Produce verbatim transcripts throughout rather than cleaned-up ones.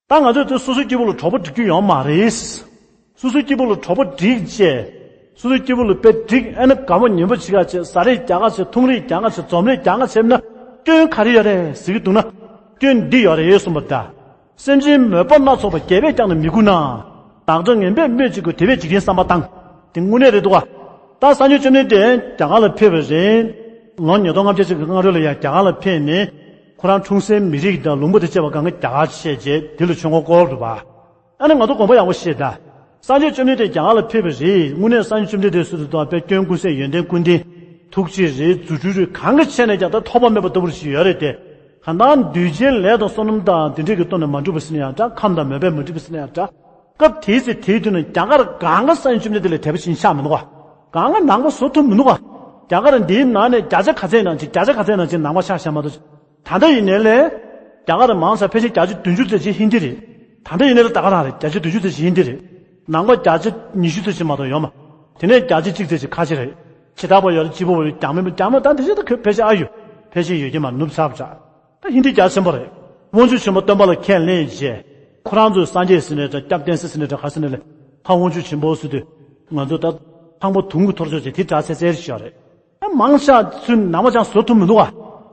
ད་ང་ཚོས་དེ་སོ་སོའི་སྐྱིད་པོ་ལ་གྲོགས་པོ་སྒྲིག་རྒྱུ་ཡོད་མ་རེད། སོ་སོའི་སྐྱིད་པོ་ལ་གྲོགས་པོ་སྒྲིག་བྱས། སོ་སོའི་སྐྱིད་པོ་ལ་དཔེ་སྒྲིག་ཨ་ནི་དགའ་པོ་ཉེ་པོ་བྱེད་ག་བྱས། ཟ་རེས་རྒྱག་ག་བྱས། འཐུང་རེས་རྒྱག་ག་བྱས། འཛོམས་རེས་རྒྱག་ག་བྱས་ན་སྐྱོན་ག་རེ་ཡོད་རེད་ཟེར་གྱི་འདུག་ན། སྐྱོན་འདི་ཡོད་རེད་གསུངས་པ་ད། སེམས་ཅན་མོས་པ་སྣ་ཚོགས་པ་རྒྱལ་པོས་ཀྱང་ནི་མི་མགུ་ན། བདག་འདྲ་ངན་པས་སྨོས་ཅི་དགོས། དེ་བས་འཇིག་རྟེན་བསམ་པ་བཏང་། དེ་དངོས་གནས་རེད་འདུག་ག་ད་སངས་རྒྱས་བཅོམ་ལྡན་འདས་རྒྱ་གར་ལ་ཕེབས་པ་རེད། ལོ་ཉིས་སྟོང་ལྔ་བརྒྱ་ཅིག་གི་སྔ་རོལ་ལ་ཡང་རྒྱ་གར་ལ་ཕེབས་ནས། ཁོ་རང་འཁྲུངས་སའི་མི་རིགས་དང་ལུང་པ་དང་བཅས་པ་གང་ག་རྒྱ་གར་བྱས་རྗེས་དེ་ལ་ཆོས་འཁོར་བསྐོར་འདུག་པ། ཨ་ནི་ང་ཚོ་དགོངས་པ་ཡག་པོ་བཞེས་ད། སངས་རྒྱས་བཅོམ་ལྡན་འདས་རྒྱ་གར་ལ་ཕེབས་པ་རེད། དངོས་གནས་སངས་རྒྱས་བཅོམ་ལྡན་འདས་སུ་དུ་དང་དཔེ་སྐྱོན་ཀུན་ཟད་ཡོན་ཏན་ཀུན་ལྡན། ཐུགས་རྗེ་རེད། རྫུ་འཕྲུལ་རེད། གང་ག་བྱས་ནས་ཀྱང་ད་ཐོགས་པ་མེད་པ་ལྟ་བུར་ཞིག་ཡོད་རེད་དེ། གང་ལྟར་འདུས་བྱས་ལས་དང་བསོད་ནམས་དང་དེ་འདྲས་ཀྱི་སྟོབས་ནས་མ་འགྲུབ་པ་ཟེར་ན་ཡང་འདྲ། ཁམས་དང་མོས་པས་མ་འགྲུབ་པ་ཟེར་ན་ཡང་འདྲ། སྐབས་དེའི་ཚེ་དེའི་དུས་ན་རྒྱ་གར་གང་ག་སངས་རྒྱས་བཅོམ་ལྡན་འདས་ལ་དད་པ་བྱེད་མཁན་ཆགས་མི་འདུག་ག་གང་ག་ནང་པ་བཟོ་ཐུབ་མི་འདུག་ག་རྒྱ་གར་འདིའི་ནང་ནས་བརྒྱ་ཆ་ག་ཚད་ནང་ཅིག་བརྒྱ་ཆ་ག་ཚད་ནང་ཅིག་ནང་པ་ཆགས་བཞག་མ་གཏོགས། ད་ལྟ་ཡིན་ནའི་ལས། རྒྱ་གར་མང་ས་ཕལ་ཆེར་བརྒྱ་ཆ་བདུན་ཅུ་ཙམ་ཅིག་ཧིན་དི་རེད། ད་ལྟ་ཡིན་ནའི་ལས་ད་ག་རང་རེད། བརྒྱ་ཆ་བདུན་ཅུ་ཙམ་ཅིག་ཧིན་དི་རེད། ནང་པ་བརྒྱ་ཆ་ཉི་ཤུ་ཙམ་ཅིག་མ་གཏོགས་ཡོད་མ། དེ་ནས་བརྒྱ་ཆ་གཅིག་ཙམ་ཅིག་ཁ་ཆེ་རེད། ཇི་ལྟ་བ་ཡོད་རེད། སྐྱིད་པོ་ཡོད་རེད། རྒྱ་མི་རྒྱ་མི་ད་དེ་ཆེད་དུ་ཁོས་ཕལ་ཆེར་ཨ་ཡོད། ཕལ་ཆེར་ཡོད་ཀྱི་མ་ནུབ་ཚར་བྱ། ད་ཧིན་དི་རྒྱ་ཆེན་པོ་རེད། དབང་ཕྱུག་ཆེན་པོ་སྟོན་པ་ལ་ཁས་ལེན་བྱས། ཁོ་རང་ཚོས་སངས་རྒྱས་ཟེར་ནས་འདྲ། སྐྱབས་བསྟན་ས་ཟེར་ནས་འདྲ། ག་ཟེར་ནས་ལས། ཕ་དབང་ཕྱུག་ཆེན་པོ་ཟེར་དུས། ང་ཚོ་ད་ཕངས་པོ་དུང་གི་ཐོར་ཅོག་ཅིག་དེ་འདྲ་ཚེ་ཚེར་ཤོར་རེད། ཨ་མང་ཤ་ཚུན་ནང་པ་ཅང་བཟོ་ཐུབ་མི་འདུག་ག་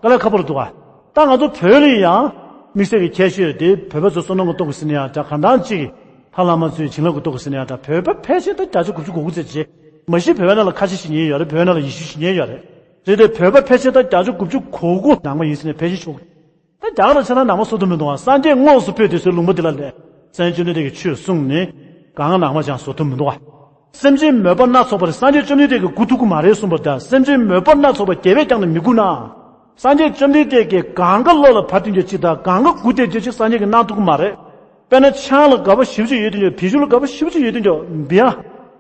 དཀའ་ལས་ཁག་པོ་རེད་འདུག་ག་ད་ང་ཚོ་བོད་ལ་ཡང་དམིགས་བསལ་གྱི་ཁྱད་ཆོས་དེ། བོད་པ་ཚོ་བསོད་ནམས་ཀྱི་སྟོབས་ཀྱིས་ཟེར་ན་ཡང་འདྲ། གང་ལྟར་ཅིག་ལྷ་བླ་མ་ཚོའི་བྱིན་རླབས་ཀྱི་སྟོབས་ཀྱིས་ཟེར་ན་ཡང་འདྲ། བོད་པ་ཕལ་ཆེར་ད་བརྒྱ་ཆ་དགུ་བཅུ་གོ་དགུ་ཙམ་ཅིག་མ་གཞི་བོད་པའི་ནང་ལ་ཁ་ཆེ་ཞིག་ཉན་ཡོད་རེད། བོད་ནང་ལ་ཡེ་ཤུ་ཞིག་ཉན་ཡོད་རེད། རེད་དེ། བོད་པ་ཕལ་ཆེར་ད་བརྒྱ་ཆ་དགུ་བཅུ་གོ་དགུ་ནང་པ་ཡིན་ཟེར་ནས་ཕལ་ཆེར་ཤོག་ད་རྒྱ་གར་ལ་ཆ་ན་ནང་པ་བཟོ་ཐུབ་མི་འདུག་ག་སངས་རྒྱས་དངོས་སུ་ཕེབས་དུས་སུ་ལུང་པ་འདི་ལ་ལས། སངས་རྒྱས་བཅོམ་ལྡན་འདས་ཀྱིས་ཆོས་གསུངས་ནས་གང་ག་ནང་པ་ཅང་བཟོ་ཐུབ་མི་འདུག་ག་སེམས་ཅན་མོས་པ་སྣ་ཚོགས་པར་སངས་རྒྱས་བཅོམ་ལྡན་འདས་ཀྱིས་མགུ་ཐུག་གི་མ་རེད་གསུངས་པ་དང་། སེམས་ཅན་མོས་པ་སྣ་ཚོགས་པ་རྒྱལ་པོས་ཀྱང་ནི་མི་མགུ་ན། སངས་རྒྱས་བཅོམ་ལྡན་འདས་ཀྱིས་གང་ག་བློ་ལ་བབ་བསྡད་རྒྱུ་ཅིག་དང་གང་ག་མགུ་བསྡད་རྒྱུ་ཅིག་སངས་རྒྱས་ཀྱིས་གནང་ཐུབ་ཀྱི་མ་རེད། དཔེར་ན་ཆང་ལ་དགའ་པོ་ཞེ་པོ་ཅིག་ཡོད་དུས་ཀྱང་། བི་ཇུ་ལ་དགའ་པོ་ཞེ་པོ་ཅིག་ཡོད་དུས་ཀྱང་། བི་ཡ།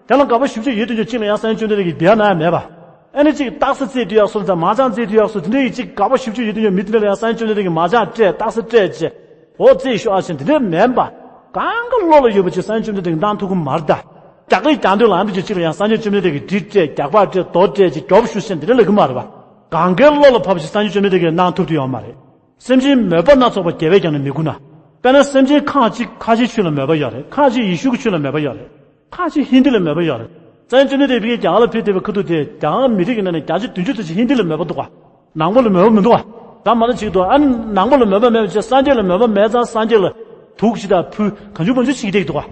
དེ་ལ་དགའ་པོ་ཞེ་པོ་ཅིག་ཡོད་དུས་ཀྱང་གཅིག་ལ་ཡང་སངས་རྒྱས་བཅོམ་ལྡན་འདས་ཀྱིས་བི་ཡ་གནང་ཡ་མེད་པ། ཨ་ནི་གཅིག་སྟག་རྩེ་རྩེ་དུས་ཡག་སོ་དང་མ་ཅང་རྩེ་དུས་ཡག་སོ། དེ་འདྲ་ཡི་གཅིག་དགའ་པོ་ཞེ་པོ་ཅིག་ཡོད་དུས་ཀྱང་མི་དེ་འདྲ་ལ་ཡང་སངས་རྒྱས་བཅོམ་ལྡན་འདས་ཀྱིས་མ་ཅང་སྤྲད། སྟག་རྩེ་སྤྲད་བྱས། འོ་རྩེ་ཤོག་ཨ་ཅེ། དེ་འདྲ་མེད་པ། གང་ག་བློ་ལ་ཡོད་པ་ཅིག་སངས་རྒྱས་བཅོམ་ལྡན་འདས་ཀྱིས་གནང་ཐུབ་ཀྱི་མ་རེད་ད། རྒྱག་རེས་རྒྱག་འདོད་ལངས་དུས་ཀྱི་གཅིག་ལ་ཡང་སངས་རྒྱས་བཅོམ་ལྡན་འདས་ཀྱིས་གྲི་སྤྲད། རྒྱག་པ་སྤྲད། རྡོ་སྤྲད་ཅིག་རྒྱོབ་ཤོག་ཟེར་དེ་འདྲ་ལབ་ཀྱི་མ་རེད་པ། གང་གའི་བློ་ལ་བབས་ཤིག་སངས་རྒྱས་བཅོམ་ལྡན་འདས་ཀྱིས་གནང་ཐུབ་དུ་ཡོད་མ་རེད། སེམས་ཅན་མོས་པ་སྣ་ཚོགས་པ་རྒྱལ་བས་ཀྱང་ནི་མི་མགུ་ན། དཔེར་ན་སེམས་ཅན་ཁག་ཅིག་ཁ་ཆེའི་ཆོས་ལ་མོས་པ་ཡོད་རེད། ཁག་ཅིག་ཡེ་ཤུ་གི་ཆོས་ལ་མོས་པ་ཡོད་རེད། ཁག་ཅིག་ཧིན་དི་ལ་མོས་པ་ཡོད་རེད། སངས་རྒྱས་བཅོམ་ལྡན་འདས་ཕ་གིར་རྒྱ་གར་ལ་ཕེབས་བསྡད་པའི་ཁ་ཐུག་དེ་རྒྱ་གར་མི་རིགས་ཀྱི་ནང་ནས་བརྒྱ་ཆ་བདུན་ཅུ་ཙམ་ཞིག་ཧིན་དི་ལ་མོས་པ་འདུག་ག་ནང་པ་ལ་མོས་པ་མི་འདུག་ག་ད་མ་ལ་ཅིག་འདུག་ཨ་ནི་ནང་པ་ལ་མོས་པ་མེད་པ་བྱས། སངས་རྒྱས་ལ་མོས་པ་མེད་ཙང་སངས་རྒྱས་ལ་དུག་ཞིག་དང་ཕུལ། གང་བྱུང་མང་བྱུང་བྱེད་ཀྱི་བསྡད་ཀྱི་འདུག་ག་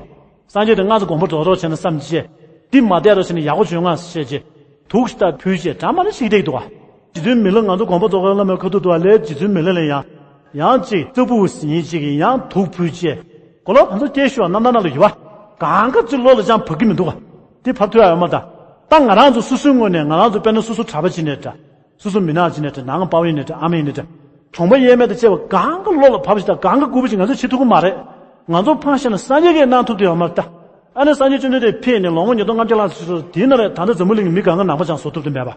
སངས་རྒྱས་དེ་སྔ་ཚེ་གོམ་པ་རྡོག་རྡོག་བྱས་ན་བསམ་བྱས། འདི་མ་བསྡད་རོགས་བྱས་ན་ཡག་པོ་བྱུང་ང་ཟེར་བྱས། དུག་ཞིག་དང་ཕུལ་བྱས། གྲ་མ་ལ་ཞིག་བསྡད་ཀྱི་འདུག་ག་རྗེ་བཙུན་མི་ལ་ང་ཚོ་དགོངས་པ་རྫོགས་ཁང་བླ་མའི་ཁ་ཐུག་ཏུ་བ་ལས། རྗེ་བཙུན་མི་ལ་ལ་ཡང་ཡང་ཅིག་ཙ་བུ་ཟེར་མཁན་ཅིག་གིས་ཡང་དུག་ཕུལ་བྱས། གོ་ལོག་ཕན་ཚུན་སྐྱེལ་ཞུ་བ་རྣམ་ཐར་ནང་ལ་ཡོད་པ། གང་ག་ཅིག་བློ་ལ་ཅང་བབས་ཀྱི་མི་འདུག་ག་འདི་བབས་ཐུབ་ཡ་ཡོད་མ་རེད་ད། ད་ང་རང་ཚོ་སོ་སོའི་ངོས་ནས་ང་རང་ཚོ་དཔེར་ན་སོ་སོ་གྲྭ་པ་ཅིག་ནས་འདྲ། སོ་སོ་མི་ནག་ཅིག་ནས་འདྲ། ནང་པ་ཕ་ཡུལ་ནས་འདྲ། ཨ་མ་ཡུལ་ནས་འདྲ། གྲོང་པ་དབྱེར་མེད་དང་བཅས་པ་གང་ག་བློ་ལ་བབས་ཤིག་དང་གང་ག་མགུ་བ་ཞིག་ང་ཚོས་བྱེད་ཐུབ་ཀྱི་མ་རེད། ང་ཚོ་ཕངས་བཞག་ན་སངས་རྒྱས་ཀྱིས་གནང་ཐུབ་བསྡད་ཡོད་མ་རེད་ད། ཨ་ནི་སངས་རྒྱས་བཅོམ་ལྡན་འདས་ཕེབས་ནས་ལོ་ངོ་ཉིས་སྟོང་ལྔ་བརྒྱ་ལྷག་ཙམ་ཞིག་སོང་། དེའི་ནང་ལ་ད་ལྟ་འཛམ་བུ་གླིང་གི་མི་གང་ག་ནང་པ་ཅང་བཟོ་ཐུབ་བསྡད་མེད་པ།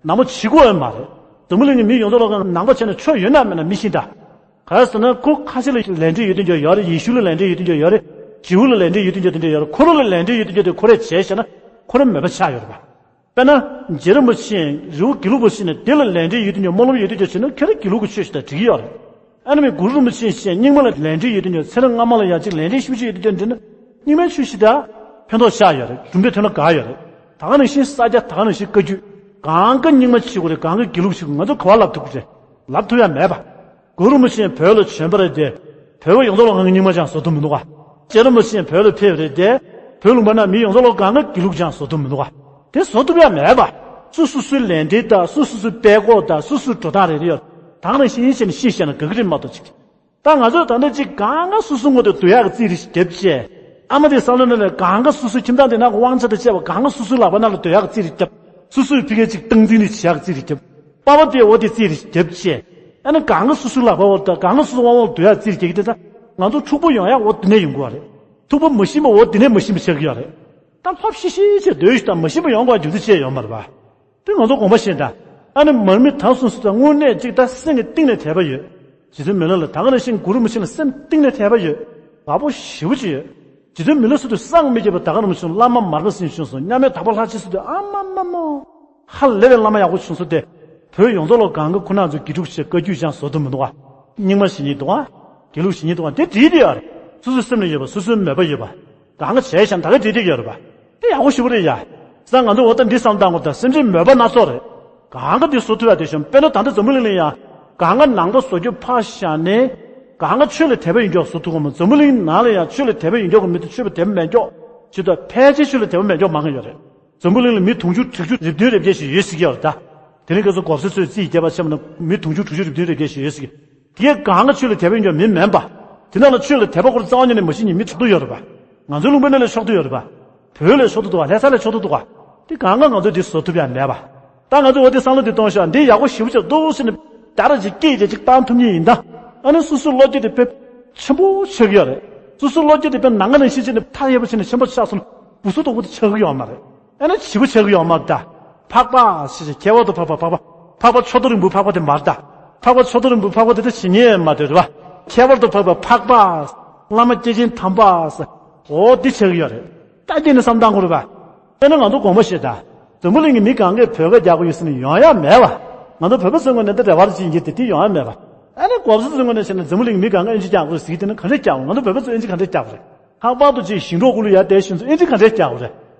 ནང་པ་བྱེད་དགོས་ཡོད་མ་རེད། འཛམ་བུ་གླིང་གི་མི་ཡོངས་རྫོགས་ལ་གང་ནང་པ་བྱས་ན་ཆོ་ཡོད་ན་མེད་ན་མི་ཤེས་ད། ག་རེ་ཟེར་ན་ཁོ་ཁ་ཆེ་ལ་ལས་འབྲས་ཡོད་དུས་ཀྱང་ཡོད་རེད། ཡེ་ཤུ་ལ་ལས་འབྲས་ཡོད་དུས་ཀྱང་ཡོད་རེད། ཇིའུ་ལ་ལས་འབྲས་ཡོད་དུས་ཀྱང་དེ་འདྲ་ཡོད་རེད། ཁོ་རང་ལ་ལས་འབྲས་ཡོད་དུས་ཀྱང་དེ་ཁོ་རས་བྱས་བཞག་ན་ཁོ་རང་མོས་པ་ཆགས་ཡོད་རེད་པ། དཔེར་ན། རྗེ་རིན་པོ་ཆེ་རི་བོ་དགེ་ལུགས་པ་ཞིག་ནས་དེ་ལ་ལས་འབྲས་ཡོད་དུས་ཀྱང་། སྨོན་ལམ་ཡོད་དུས་ཀྱང་བྱས་ན་ཁྱེད་རང་དགེ་ལུགས་ཀྱི་ཆོས་ཤིག་དང་འགྲིག་གི་ཡོད་རེད། ཨ་ནི་མི་གུ་རུ་རིན་པོ་ཆེ་ཞེས་རྙིང་མ་ལ་ལས་འབྲས་ཡོད་དུས་ཀྱང་། ཚེ་རབས་སྔ་མ་ལ་ཡང་ཅིག་ལས་འབྲས་ཞིབ་ཅིག་ཡོད་དུས་ཀྱང་འདྲི་ན། རྙིང་མའི་ཆོས་ཤིག་དང་ཕན་ཐོགས་ཆགས་ཡོད་རེད། གྲུབ་འབྲས་ཐོན་ན་དགའ་ཡོད་རེད། ད་ག་ནང་བཞིན་ས་སྐྱ། ད་ག་ནང་བཞིན་བཀའ་བརྒྱུད། གང་ག་རྙིང་མ་བྱེད་དགོས་རེད། གང་ག་དགེ་ལུགས་བྱེད་དགོས། ང་ཚོ་ག་པར་ལབ་ཐུབ་ཀྱི་རེད། ལབ་ཐུབ་ཡ་མེད་པ། གུ་རུ་རིན་པོ་ཆེ་བོད་ལ་བྱོན་པ་རེད་དེ། བོད་པ་ཡོངས་རྫོགས་ལ་གང་ག་རྙིང་མ་ཅང་བཟོ་ཐུབ་མི་འདུག་ག་རྗེ་རིན་པོ་ཆེ་བོད་ལ་ཕེབས་པ་རེད་དེ། བོད་ལུང་པ་ན་མི་ཡོངས་རྫོགས་ལ་གང་ག་དགེ་ལུགས་ཅང་བཟོ་ཐུབ་མི་འདུག་ག་དེ་བཟོ་ཐུབ་ཡ་མེད་པ། སོ་སོ་སོའི་ལས་འབྲས་དང་། སོ་སོ་སོའི་དཔལ་འཁོར་དང་། སོ་སོའི་འགྲོ་སྟངས་རེ་རེ་ཡོད། ད་ག་ནང་བཞིན་ཡིན་བྱས་ནས་ཤེས་བྱས་ན་དགའ་གི་རེད་མ་གཏོགས་ཅིག་ད་ང་ཚོས་ད་ལྟ་ཅིག་གང་ག་སོ་སོའི་ངོས་དེ་བསྡུ་ཡག་གི་རྩིས་རེ་ཞིག་བརྒྱབ་བྱས། ཨ་མ་དེ་བསམ་བློ་ནང་ནས་གང་ག་སོ་སོའི་ཁྱིམ་ཚང་དེ་ནང་གི་དབང་ཆ་དང་བཅས་པ་གང་ག་སོ་སོའི་ལག་པ་ནང་ལ་བསྡུ་ཡག་གི་རྩིས་རེ་བརྒྱབ། སོ་སོའི་ཕ་གིར་ཅིག་སྟངས་འཛིན་རེ་བྱེད་ཡག་གི་རྩིས་རེ་བརྒྱབ། པ་ཕ་དེ་འོ་དེ་རྩིས་རེ་ཞིག་བརྒྱབ་བྱས། ཨ་ནི་གང་ག་སོ་སོའི་ལག་པ་འོག་དང་གང་ག་སོ་སོའི་དབང་འོག་ལ་བསྡུ་ཡག་རྩིས་རེ་རྒྱག་གི་དེ་ད། ང་ཚོ་འཁྲུག་པོ་ཡོང་ཡག་འོ་དེ་ནས་ཡོང་གི་ཡོད་རེད། འཁྲུག་པོ་མ་ཤེས་པ་འོ་དེ་ནས་མ་ཤེས་པ་ཆགས་ཀྱི་ཡོད་རེད། ད་ལྷོད་ཤིག་ཤིག་བྱས་སྡོད་ཤིག་དང་། མ་ཤེས་པ་ཡོང་དགོས་རྒྱུ་མཚན་ཅི་ཡང་ཡོད་མ་རེད་པ། དེ་ང་ཚོ་དགོངས་པ་བཞེས་དང་། ཨ་ནི་མར་མེ་དྭགས་གསུམ་ཟེར་ཙང་དངོས་གནས་གཅིག་ད་སེམས་ཀྱི་གཏིང་ནས་དད་པ་ཡོད། རྗེ་བཙུན་མི་ལ་ལ་ད་ག་ནང་བཞིན་གུ་རུ་རིན་པོ་ཆེ་ལ་སེམས་གཏིང་ནས་དད་པ་ཡོད། དགའ་པོ་ཞེ་པོ་ཅིག་ཡོད། རྗེ་བཙུན་མི་ལ་ཟེར་དུས་སངས་མི་རྒྱས་པ་ད་ག་རིན་པོ་ཆེ་བླ་མ་མར་པ་ཟེར་ནས་བྱོན་སོང་། མཉམ་མེད་དག་པ་ལྷ་ཆེན་ཟེར་དུས་ཨ་མ་མ་མོ། ཧ་ལས་པའི་བླ་མ་ཡག་པོ་བྱུང་སོང་སྟེ། བོད་ཡོངས་རྫོགས་ལ་གང་ག་ཁོ་ན་ཚོ་དགེ་ཕྲུག་བྱས། བཀའ་བརྒྱུད་ཅང་བཟོ་ཐུབ་མི་འདུག་ག་རྙིང་མ་ཞིག་རྙེད་འདུག་ག་དགེ་ལུགས་ཞིག་རྙེད་འདུག་ག་དེ་བྲིས་ཏེ་ཡོད་རེད། སོ་སོའི་སེམས་ལ་ཡོད་པ། སོ་སོའི་མོས་པ་ཡོད་པ། གང་ག་བྱས་ཤག་ད་ག་བྲིས་བསྡད་ཀྱི་ཡོད་རེད་པ། དེ་ཡག་པོ་ཞེ་པོ་རེད་ཡ། བྱས་ཙང་ང་ཚོ་འོ་ད་འདི་བསམ་བཏང་དགོས། ད་སེམས་ཅན་མོས་པ་སྣ་ཚོགས་རེད། གང་ག་འདི་བཟོ་ཐུབ་ཡ་དེ་བྱུང་། དཔེར་ན་ད་ལྟ་འཛམ་བུ་གླིང་ལ་ཡང་གང་ག་ནང་པ་བཟོ་རྒྱུ་ཕར་བཞག་ནས། གང་ག་ཆོས་ལ་དད་པ་ཡོད་མཁན་བཟོ་ཐུབ་ཀྱི་མ། འཛམ་བུ་གླིང་ནང་ལ་ཡང་ཆོས་ལ་དད་པ་ཡོད་མཁན་གྱི་མི་དེ་ཆོས་ལ་དད་པ་མེད་མཁན་ཅིག་དང་། ཕལ་ཆེར་ཆོས་ལ་དད་པ་མེད་མཁན་མང་གི་ཡོད་རེད། འཛམ་བུ་གླིང་ལ་མི་དུང་ཕྱུར་དྲུག་ཅུ་རེ་བདུན་རེ་བརྒྱད་ཞིག་ཡོད་ཟེར་གྱི་ཡོད་རེད་ད། དེ་རིང་ཁ་སང་གོ་ས་ཚོས་རྩིས་བརྒྱབ་པ་བྱས་པ་ན་མི་དུང་ཕྱུར་དྲུག་ཅུ་རེ་བདུན་རེ་བརྒྱད་ཞིག་ཡོད་ཟེར་གྱི། དེ་གང་ག་ཆོས་ལ་དད་པ་ཡོད་མཁན་མི་མིན་པ། དེ་ནང་ལ་ཆོས་ལ་དད་པ་ཁོ་རང་རྩ་བ་ཉིད་ནས་མ་ཤེས་མཁན་མི་ཚོགས་འདུ་ཡོད་རེད་པ། ང་ཚོའི་ལུང་པའི་ནང་ལ་ཚོགས་འདུ་ཡོད་རེད་པ། བོད་ལ་ཚོགས་འདུ་འདུག་ག་ལྷ་ས་ལ་ཚོགས་འདུ་འདུག་ག་དེ་གང་ག་ང་ཚོས་འདི་བཟོ་ཐུབ་ཡ་མེད་པ། ད་ང་ཚོས་འོ་དེ་བསམ་བློ་འདི་གཏོང་ཤོག་འདི་ཡག་པོ་ཞེ་པོ་ཅིག་འདུག་ཟེར་ནས་བརྡ་ར་ཅིག་སྐད་ཅིག་ཅིག་བཏང་ཐུབ་མཁན་ཡིན་ད། ཨ་ནི་སོ་སོའི་བློ་སྐྱེད་དེ་དཔེ་ཆེན་པོ་ཆགས་ཀྱི་ཡོད་རེད། སོ་སོའི་བློ་སྐྱེད་དེ་དཔེ་ནམ་མཁའ་ནང་བཞིན་བྱས་ནས་མཐའ་ཡས་པ་བྱས་ནས་ཆེན་པོ་ཆགས་སོང་ན་བུ་སུ་དོག་པོ་དེ་ཆགས་ཀྱི་ཡོད་མ་རེད། ཨ་ནི་ཞེ་པོ་ཆགས་ཀྱི་ཡོད་མ་རེད་ད། འཕགས་པ་ཞེས་བྱ། ཁྱད་པར་དུ་འཕགས་པ། འཕགས་པ། འཕགས་པ་མཆོག་ཏུ་རིང་པོའི་འཕགས་པ་དེ་མ་རེད་ད། འཕགས་པ་མཆོག་ཏུ་རིང་པོའི་འཕགས་པ་དེ་ད་ཇི་སྙེད་མ་དེ་རེད་པ། ཁྱད་པར་དུ་འཕགས་པ་འཕགས་པ། བླ་མ་སྐྱེས་ཆེན་དམ་པ། འོ་འདི་ཆགས་ཀྱི་ཡོད་རེད། ད་འདི་ནི་བསམ་བཏང་དགོས་རེད་པ། དཔེར་ན་ང་ཚོ་དགོངས་པ་བཞེས་ད། འཛམ་བུ་གླིང་གི་མི་གང་གས་བོད་སྐད་རྒྱག་གི་ཡོད་ཟེར་ནས་ཡོང་ཡ་མེད་པ། ང་ཚོ་བོད་པ་ཚོའི་ངོས་ནས་འདི་རེ་བ་ཅིག་ཡིན་གྱི། དེ་དེ་ཡོང་ཡ་མེད་པ། ཨ་ནི་གོ་ས་ཚོའི་ངོས་ནས་བྱས་ན་འཛམ་བུ་གླིང་གི་མི་གང་ག་ཨིན་ཇི་རྒྱག་དགོས་ཟེར་གྱི། དེ་ནི་ག་འདྲས་རྒྱག་དགོས། ང་ཚོ་བོད་པ་ཚོས་ཨིན་ཇི་ག་འདྲས་རྒྱག་དགོས་རེད། ལྷག་པར་དུ་ཅིག་ཞིང་འབྲོག་ཁུལ་ལ་ཡར་བསྡད་བཞིན་ཚོ་ཨིན་ཇི་ག་འདྲས་རྒྱག་དགོས་རེད།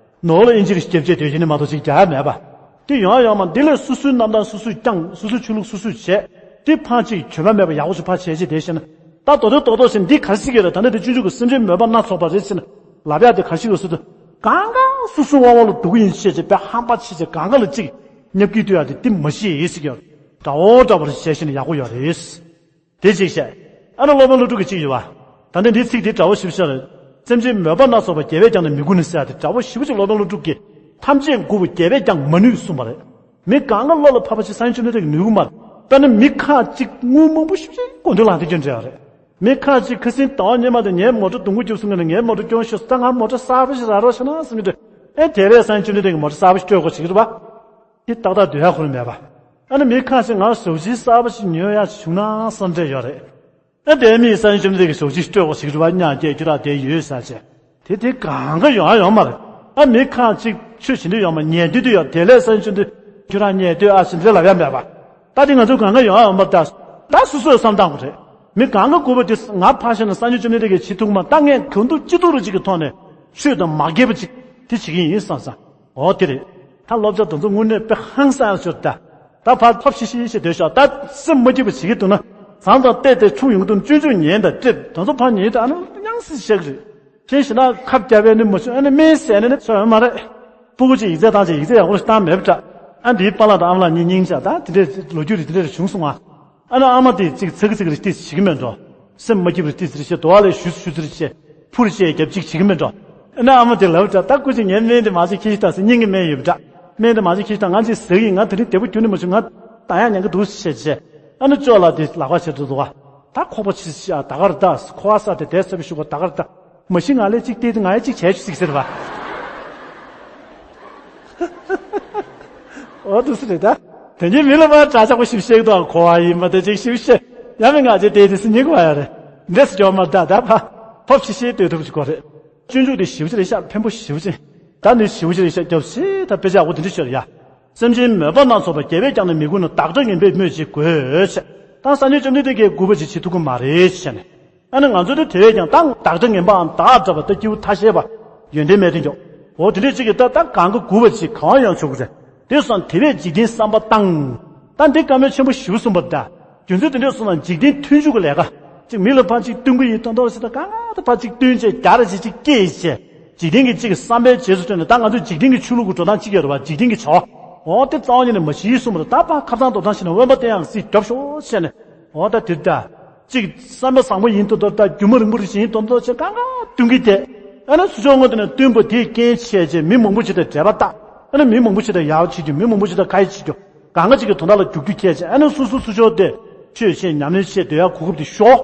ནོར་ལ་ཨིན་ཇི་རེ་རྒྱབ་བྱས་སྡོད་ཀྱི་ནི་མ་གཏོགས་ཅིག་རྒྱག་ཡ་མེད་པ། དེ་ཡོང་ཡ་ཡོང་མ། འདི་ལས་སོ་སོའི་གནམ་ཐང་སོ་སོས་བསྐྱངས། སོ་སོའི་ཆོས་ལུགས་སོ་སོས་བྱས། འདི་ཕར་ཅིག་གྱོད་པ་མེད་པ་ཡག་པོ་ཞིག་ཕར་བྱས་བྱས་བསྡད་བཞིན་ན། ད་མདོར་དོན་རྡོག་རྡོག་བྱས་ན་འདི་ག་རེ་བྱེད་ཀྱི་ཡོད་རེད། ད་ནི་འདི་སྤྱོད་འཇུག་གི་སེམས་ཅན་མོས་པ་སྣ་ཚོགས་པ་རེད་ཟེར་ནས་ལབ་ཡ་དེ་ག་རེ་བྱེད་ཀྱི་ཡོད་ཟེར་དུས། གང་ག་སོ་སོའི་དབང་བ་ལ་སྡུག་གུ་ཡིན་བྱས་བྱས། དཔེ་ཧམ་པ་བྱས་བྱས་གང་ག་ལ་ཅིག་བརྙས་བཅོས་གཏོང་ཡ་དེ་འདི་མ་གཞི་ཡིན་ཟེར་གྱི་ཡོད་རེད། དགྲ་བོ་འདྲ་པོ་རེ་བྱས་བྱས་ནས་ཡག་པོ་ཡོད་རེད། དེ་གཅིག་བཤད། ཨ་ནི་སློབ་དཔོན་ཀླུ་སྒྲུབ་ཀྱི་གཅིག་ཡོད་པ། ད་ལྟ་འདིའི་ཚིག་དེ་དྲག་པོ་ཞེ་པོ་ཅིག་རེད། སེམས་ཅན་མོས་པ་སྣ་ཚོགས་པ། རྒྱལ་བས་ཀྱང་ནི་མི་མགུ་ནི་ཟེར་ཡ་དེ་དྲག་པོ་ཞེ་པོ་ཅིག་སློབ་དཔོན་ཀླུ་སྒྲུབ་ཀྱིས། ཐམས་ཅད་མགུ་བ་རྒྱལ་བས་ཀྱང་མ་ནུས་གསུངས་པ་རེད། མི་གང་ག་བློ་ལ་ཕབ་པ་ཅིག་སངས་རྒྱས་བཅོམ་ལྡན་འདས་ཀྱིས་ནུས་ཀྱི་མ་རེད། དཔེར་ན་མི་ཁ་ཅིག་དངུལ་མང་པོ་ཞེ་པོ་ཅིག་གོ་འདུག་ལངས་དེ་སྐྱོན་འདྲ་རེད། མི་ཁ་ཅིག་ཁ་སང་ཟླ་བ་སྔོན་མ་དེ་ངའི་མོ་ཊ་སྡོང་པོ་རྒྱབ་སོང་ངས་ནས་ངའི་མོ་ཊ་སྐྱོན་ཤོར་སོང་། ད་ང་མོ་ཊ་གསར་པ་ཞིག་རག་རོགས་བྱས་ན་ཟེར་མི་འདྲ། ཨེ་དེ་བས་སངས་རྒྱས་བཅོམ་ལྡན་འདས་ཀྱིས་མོ་ཊ་གསར་པ་ཞིག་སྤྲོད་དགོས་བྱེད་ཀྱི་རེད་པ། དེ་ཏག་ཏག་སྡོད་ཡ་ཁོ་རང་མེད་པ། ཨ་ནི་མི་ཁ་ཤས་ང་ཞོགས་ཇ་གསར་པ་ཞིག་ཉོ་ཡ་བྱུང་ན་བསམ་འདྲ་ཡོད་རེད། ཨ་དེ་མིན་སངས་རྒྱས་བཅོམ་ལྡན་འདས་ཀྱིས་ཞོགས་ཇ་སྤྲོད་དགོས་ཞིག་རེད་པ། ཉག་གི་ཁྱོད་རང་དེ་ཡོད་ས་བྱས། དེ་དེ་གང་ག་ཡོང་ཡ་ཡོད་མ་རེད། ཨ་མི་ཁ་ཅིག་ཆོས་བྱེད་འདོད་ཡོད་མ། ཉན་འདོད་དུ་ཡོད། དེ་ལས་སངས་རྒྱས་བཅོམ་ལྡན་འདས་ཁྱོད་རང་ཉན་འདོད་ཨ་ཞེས་འདི་ལབ་ཡ་མེད་པ། ད་དེ་ང་ཚོ་གང་ག་ཡོང་ཡ་ཡོད་མ་རེད། ད་ད་སོ་སོས་བསམ་བཏང་དགོས་རེད། མི་གང་ག་དགོས་པ་དེ་ང་ཕར་བཞག་ན་སངས་རྒྱས་བཅོམ་ལྡན་འདས་ཀྱིས་བྱེད་ཐུབ་མ། ད་ངས་གང་ཐུབ་ཅི་ཐུབ་རུ་ཅིག་གི་ཐོག་ནས་ཆོས་དང་མ་འགལ་བ་ཅིག་དེ་བྱེད་ཀྱི་ཡིན་བསམ་བསམ། འོ་དེ་རེད། ད་སློབ་གྲྭ་དེ་ཚོ་དངོས་གནས་དཔེ་ཧང་སང་ཡག་ཤོས་རེད་ད། ད་ཕར་ཕོབ་ཤིག་ཤིག་ཤིག་སྡོད་ཤོག་ད་སེམས་མ་སྐྱིད་པ་བྱེད་ཀྱི་འདུག་ན། ཟངས་དང་གཏེར་དེ་ཕྱུང་ཡོང་དུས་སྤྱོད་འཇུག་ཉན་དང་ཀྲིབ་དེ་ཚོ་ཕར་ཉན་དུས་ཨ་ནི་དབྱངས་སི་བཤད་ཀྱི་རེད། ཤེས་ཤེས་ན་ཁབ་རྒྱབ་པས་ནི་མ་བྱུང་། ཨ་ནི་སྨན་ཟས་ནི་ནི་ཚོད་ཡོད་མ་རེད། སྤུ་གུ་ཅིག་ཡིག་ཚད་བཏང་ཅིག་ཡིག་ཚད་ཡག་པོ་ཞིག་བཏང་མེད་པ་འདྲ། ཨ་འདིའི་པཱ་ལགས་དང་ཨ་མ་ལགས་གཉིས་སྙིང་རྗེ། ད་དེ་འདྲའི་ལོ་རྒྱུས་རེ་དེ་འདྲ་རེ་བྱུང་སོང་ང་། ཨ་ནི་ཨ་མ་དེས་ཅིག་ཚ་གི་ཚ་གི་རེ་ཏིས་བྱེད་ཀྱི་མེད་འགྲོ། སེམས་མ་སྐྱིད་པ་རེ་ཏིས་རེ་བྱེད། དོ་བ་ལས་ཞུ་ཞུ་རེ་བྱེད། ཕུར་བཅས་རྒྱབ་ཅིག་བྱེད་ཀྱི་མེད་འགྲོ། ཨ་ནི་ཨ་མ་དེས་ལབ་འདྲ། ད་སྐུ་མཁྱེན་ངའི་སྨན་དེ་མ་ཅིག་ཁྱེར་ཤོག་དང་ཟེར། སྙིང་གི་སྨན་ཡོད་པ་འདྲ། སྨན་དེ་མ་ཅིག་ཁྱེར་ཤོག་དང་། ང་ཅིག་ཟ་གི་ཡིན། ང་དེ་རིང་བདེ་པོ་རྒྱུན་ནས་མ་བྱུང་། ང་ད་ཡང་ཉན་གི་འདུག་ཟེར་བྱས། ཨ་ནི་ཅོག་ལ་དེ་ལག་པ་བྱེད་དུ་འདུག་ག་ད་ཁོག་པ་ཕྱིས་ཤག་ད་ག་རེ་ད། ཁོ་བ་ས་དེ་དེ་ས་བི་ཤུ་ག་ད་ག་རེ་ད། མ་གཞི་ང་ལས་གཅིག་བལྟས་ཏེ་ང་ཡ་གཅིག་བྱས་ཆུ་ཟིག་ཟེར་བ། འོ་དུ་སུ་རེད་ད། དེ་གཉིས་མི་ལ་མ་དྲ་ཆག་པོ་ཞིབ་བཤད་དོ། ཁོ་བ་ཡིན་མ་དེ་ཅིག་ཞིབ་བཤད་ཡ་མི་ང་ཅེ་དེ་དེ་སུ་ཉིག་བ་ཡ་རེད། འདྲེས་སུ་སྐྱོ་མ་ད་ད་ཕ། ཕོབ་ཤི་ཤི་ལྟོས་ཐུབ་ཅིག་གོ་རེད། སྤྱོད་འཇུག་དེ་ཞིབ་ཅིག་རེད་ཤག་ཕན་པོ་ཞིབ་ཅིག་ད་ནི་ཞིབ་ཅིག་རེད་ཤག་སྐྱོབ་ཤི་ད་དཔེ་ཆ་འོ་དེ་འདྲ་ཤོད་ཡ། སེམས་ཅན་མོས་པ་སྣ་ཚོགས་པ། རྒྱལ་བས་ཀྱང་ནི་མི་མགུ་ན། བདག་སྒྲ་ངན་པས་སྨོས་ཅི་དགོས་ཞེས། ད་སངས་རྒྱས་བཅོམ་ལྡན་འདས་ཀྱིས་མགུ་བ་ཅིག་བྱེད་ཐུབ་ཀྱི་མ་རེད་ཞེས་ནས། ཨ་ནི་ང་ཚོ་དེ་དེ་བས་ཀྱང་ད་བདག་སྒྲ་ངན་པའམ་བདག་འདྲ་བ་ད་སྐྱེ་བོ་ཐ་ཤལ་པ་ཡོན་ཏན་མེད་དེ་འཇོག་འོ་དེ་འདྲས་ཅིག་གིས་ད་ད་གང་གི་མགུ་བ་ཅིག་གང་ཡང་ཆོག་གི་རེད། དེ་སོང་དེ་བས་འཇིག་རྟེན་བསམ་པ་བཏང་། ད་འདི་བཀའ་མོལ་ཆེན་པོ་ཞེ་པོ་གསུངས་པ་ད། རྒྱུ་མཚན་དེ་འདྲས་སོང་ན་འཇིག་རྟེན་མཐུན་འཇུག་གི་ལས་ཀ་ཅིག་མི་ལ་ཕར་ཅིག་སྟོན་གི་ཡིན་མདོག་མདོག་བྱས། ད་གང་ག་ད་ཕར་ཅིག་སྟོན་བྱས་རྒྱ་ར་ཅིག་ཅིག་སྐྱེས་བྱས། འཇིག་རྟེན་གྱི་གཅིག་གི་བསམ་པའི་རྗེས་སུ་བཏོན་ནས། ད་ང་ཚོའི་འཇིག་རྟེན་གྱི་ཆོས་ལུགས་ཀྱི་འགྲོ་སྟངས་གཅིག་ཡོད་རེད་བ། འཇིག་རྟེན་གྱི་བྱ་བ། འོ་དེ་རྩ་བ་ཉིད་ནས་མ་ཤེས་གསུངས་པ་རེད། ད་ཕར་ཁ་སང་འགྲོ་སྟངས་ཤེས་ན་དབེན་པ་བསྟེན་ཡག་སྲིད་རྒྱོབ་ཤོག་བྱས་ནས། འོ་ད་དེ་ད། གཅིག་བསམ་པ་བཟང་པོ་ཡིན་མདོག་མདོག་ད། སྒྱུ་མ་རིང་པོ་རེ་ཞིག་ཡིན་མདོག་མདོག་བྱས་གང་ག་སྟོན་གི་དེ། ཨ་ནི་སུ་ཆོག་སྔོན་དུ་ནས་སྟོན་པ་དེས་རྐྱེན་བྱས་བྱས་མི་མང་པོ་ཅིག་དང་འབྲེལ་བ་བཏགས། ཨ་ནི་མི་མང་པོ་ཅིག་དང་ཡག་བྱེད་རྒྱུ། མི་མང་པོ་ཅིག་དང་ཁ་ཡ་བྱེད་རྒྱུ། གང་ག་ཅིག་གི་དོན་དག་ལ་རྒྱུག་རྒྱུ་ཁྱད་བྱས། ཨ་ནི་སོ་སོ་སུ་ཆོག་དེ་ཆོས་བྱས་ཉམས་ལེན་བྱས་སྡོད་ཡག་གོ་སྐབས་དེ་ཤོག་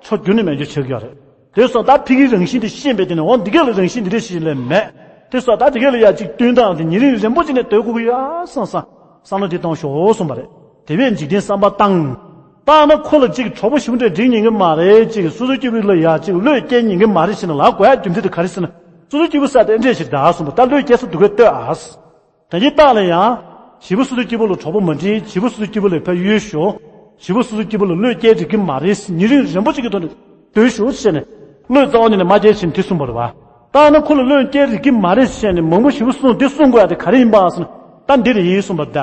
ཆོག་རྒྱུ་ནི་མེད་རྒྱུ་ཆགས་ཀྱི་ཡོད་རེད། དེ་སོགས་ད་ཕ་གིའི་རང་བཞིན་དེ་ཤེས་པས་དེ་ནི་འོ་འདི་ག་ལ་རང་བཞིན་འདི་འདྲ་ཞིག་ལས་མེད། དེ་སོགས་ད་འདི་ག་ལ་ཡ་གཅིག་སྟོན་སྟངས་དེ་ཉིན་རེ་རིམ་པ་ཅིག་ནས་སྡོད་དགོས་ཀྱི་ཡོད་བསམ་བསམ་བསམ་བློ་དེ་གཏོང་ཤོག་གསུངས་པ་རེད། དེ་བས་འཇིག་རྟེན་བསམ་པ་བཏང་། བཏང་ན་ཁོ་ལ་གཅིག་གྲོགས་པོ་ཞིབ་འདྲ་འགྲིག་ཉན་གི་མ་རེད། གཅིག་སོ་སོའི་སྐྱེ་བོ་ལ་ཡ་གཅིག་བློས་སྐྱེལ་ཉན་གི་མ་རེད་ཟེར་ནས་ལབ་དགོས་ཡ་རྒྱུ་མཚན་དེ་ག་རེ་ཟེར་ན། སོ་སོའི་སྐྱེ་བོ་ས་དེ་འདྲས་ཞིག་གདའ་གསུངས་པ། ད་བློས་སྐྱེལ་ས་སྡུག་ག་ལྟོས་ཨ། ད་གིན་བདག་ལ་ཡང་། བྱིས་པ་སོ་སོའི་སྐྱེ་བོ་ལ་གྲོགས་པོ་མ་འགྲིག་བྱིས་པ་སོ་སོའི་སྐྱེ་བོ་ལ་ཕར་གཡོལ་ཤོག་བྱིས་པ་སོ་སོའི་སྐྱེ་བོ་ལ་བློས་སྐྱེལ་འགྲིག་གི་མ་རེད། ཉིན་རེ་རིམ་པ་གཅིག་གི་ཐོག་ནས་སྡོད་ཤོག་ཟེར་ནས། བློས་རྩ་བ་ཉིད་ནས་མ་སྐྱེལ་ཞེས་དེ་གསུངས་པ་རེད་བ། ད་ན་ཁོ་ལ་བློས་སྐྱེལ་རིགས་ཀྱི་མ་རེད་ཟེར་ནས་མང་པོ་ཞེ་པོ་གསུངས། དེ་གསུང་དགོས་ཡ་དེ་ག་རེ་ཡིན་པ་ཟེར་ན། ད་འདི་རེད་ཡིན་གསུངས་པ་རེད་ད།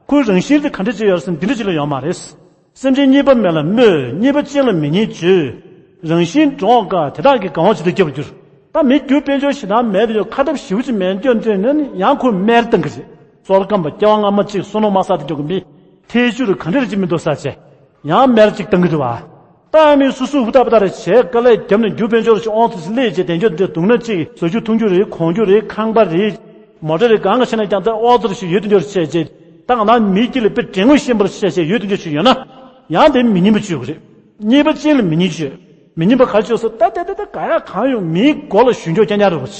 ཁོའི་རང་བཞིན་དེ་ག་འདྲ་ཅིག་ཡོད་རེད་ཟེར་ན་འདི་འདྲ་ཅིག་ལ་ཡོད་མ་རེད། སེམས་ཅན་གཉིས་པ་མེད་ལ་སྨོད། གཉིས་པ་ཅན་ལ་མི་སྙན་བརྗོད། རང་བཞིན་འགྲོ་འོང་དགའ། དེ་དག་གིས་དགའ་བ་ཇི་ལྟར་སྐྱེ་བར་འགྱུར། ད་མི་རྒྱུ་དཔལ་འབྱོར་ཞེ་སྡང་མེད་པའི་ཁ་འདབ་ཞེ་པོ་ཅིག་མེད་འགྱོ་འདོད་ན་ནི་ཡང་ཁོས་སྨད་བཏང་གི་རེད། བསོད་སྐམ་པ་སྐྱེ་བ་སྔ་མ་གཅིག་བསོད་ནམས་མ་བསགས་དེ་འགྱོ་གི་མི། ཐལ་ཆུ་རུ་ག་འདྲ་རེ་ཅིག་མི་འདུག་ས་བྱས། ཡང་སྨད་ཅིག་བཏང་གི་འདུག་བ། ད་མི་སུ་སུ་ཧུ་ཏ་པ་ཏ་རེ་བྱས་དཀའ་ལས་བརྒྱབ་ནས་རྒྱུ་དཔལ་འབྱོར་ཞིག་ཨོང་ཙི་ལས་བྱས་དེ་འགྱོ་འདོད་འདུག་ན་གཅིག་བཟོ་རྒྱུ་འཐུང་རྒྱུ་རེད། གོན་རྒྱུ་རེད། ཁང་པ་རེད། མོ་ཊ་རེད། གང་ག་ཕྱིན་ན་ཀྱང་ད་ཨོ་ཙི་རེ་ཞིག་ཡོད་དེ་འགྱོ་རེ་བྱས་བྱས། ད་གང་ན་མིའི་དཀྱིལ་ལ་དཔེ་དྲན་ངོས་ཤེས་པར་བྱས་བྱས་ཡོད་དེ་འགྱོ་ཞིག་ཡོད་ན། ཡང་དེ་མི་སྙན་པ་བརྗོད་ཀྱི་རེད། གཉིས་པ་ཅན་ལ་མི་སྙན་བརྗོད། མི་སྙན་པ་ག་རེ་བརྗོད་ཟེར། ད་ད་ད་ད་ག་ཡ་གང་ཡོང་མིའི་མགོ་ལ་གཞུ་འཇོག་རྐྱང་རྐྱང་རེད་པ།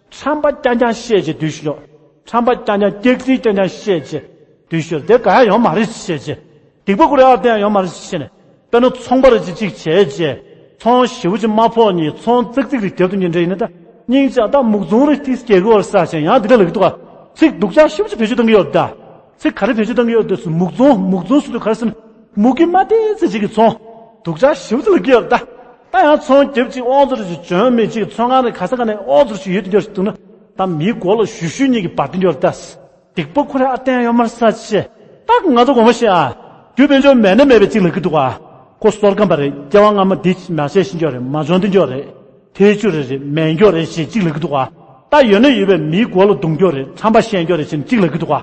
ཁྲམ་པ་རྐྱང་རྐྱང་བཤད་བྱས་སྡོད་ཤི་ཡོད། ཁྲམ་པ་རྐྱང་རྐྱང་སྐྱག་རྫུན་རྐྱང་རྐྱང་བཤད་བྱས་སྡོད་ཤི་ཡོད། དེ་ག་ཡ་ཡོང་མ་རེད་བཤད་བྱས། སྡིག་པ་ཁོ་རེ་ཨ་བསྟན་ཡ་ཡོང་མ་རེད་བཤད་ནས། དཔེར་ན་ཚོང་པ་རེ་ཅིག་ཅིག་བྱས་བྱས། ཚོང་ཞེ་པོ་ཅིག་མ་ཕོག་ནས་ཚོང་ཙིག་ཙིག་རེ་རྒྱབ་ཏུ་ཉིན་འདྲ་ཡིན་ན། ད་སྙིང་རྗེ། ད་མུག་ཚོང་རེ་ཏིས་སྐྱེ་དགོས་ས་བྱས་ཡང་འདི་འདྲ་ལབ་ཀྱི་འདུག་ག་ཚིག་སྡུག་ཅག་ཞེ་པོ་ཅིག་བེད་སྤྱོད་གཏོང་གི་ཡོད་ད། ཚིག་ག་རེ་བེད་སྤྱོད་གཏོང་གི་ཡོད་དེ་སུ་མུག་ཚོང་མུག་ཚོང་སུ་དུ་ག་རེ་ཟེར་ན། མུག་གི་མ་བལྟས་ཚེ་ཅིག་གི་ཚོང་། སྡུག་ཅག་ཞེ་པོ་ཅིག་ལབ་ཀྱི་ཡོད་ད། ད་ཡང་ཚོང་རྒྱབ་ཅིག་ཨོང་ཙི་རེ་ཅིག་འཇོན་མི་ཅིག་ཚོང་ཁང་ནས་ག་ས་ག་ནས་ཨོང་ཙི་རེ་ཅིག་ཡོད་དེ་འདྲ་ཞིག་འདུག་ན། ད་མིའི་མགོ་ལ་གཞུ་གཞུ་གཉིས་ཀྱི་བར་དུ་འགྱོ་ད། སྡིག་པ་ཁོ་རེ་ཨ་བསྟན་ཡོད་མ་རེད་ས་ཆེ། ད་ང་ཚོ་དགོངས་པ་བཞེས་ཨ། རྒྱུ་དཔལ་འབྱོར་མེད་ན་མེད་པའི་གཅིག་ལབ་ཀྱི་འདུག་ག་ཁོ་བསོད་སྐམ་པ་རེད། སྐྱེ་བ་སྔ་མ་འདི་མ་བྱས་ཤི་འགྱོ་རེད། མ་བྱུང་སྟེ་འགྱོ་རེད། ཐལ་ཆུ་རེ་རེད། མེད་འགྱོ་རེད་ཞེས་གཅིག་ལབ་ཀྱི་འདུག་ག་ད་ཡོད་ན་ཡོད་པའི་མིའི་མགོ་ལ་རྡུང་འགྱོ་རེད། ཁྲམ་པ་བཤད་འགྱོ་རེད་ཞེས་གཅིག་ལབ་ཀྱི་འདུག་ག་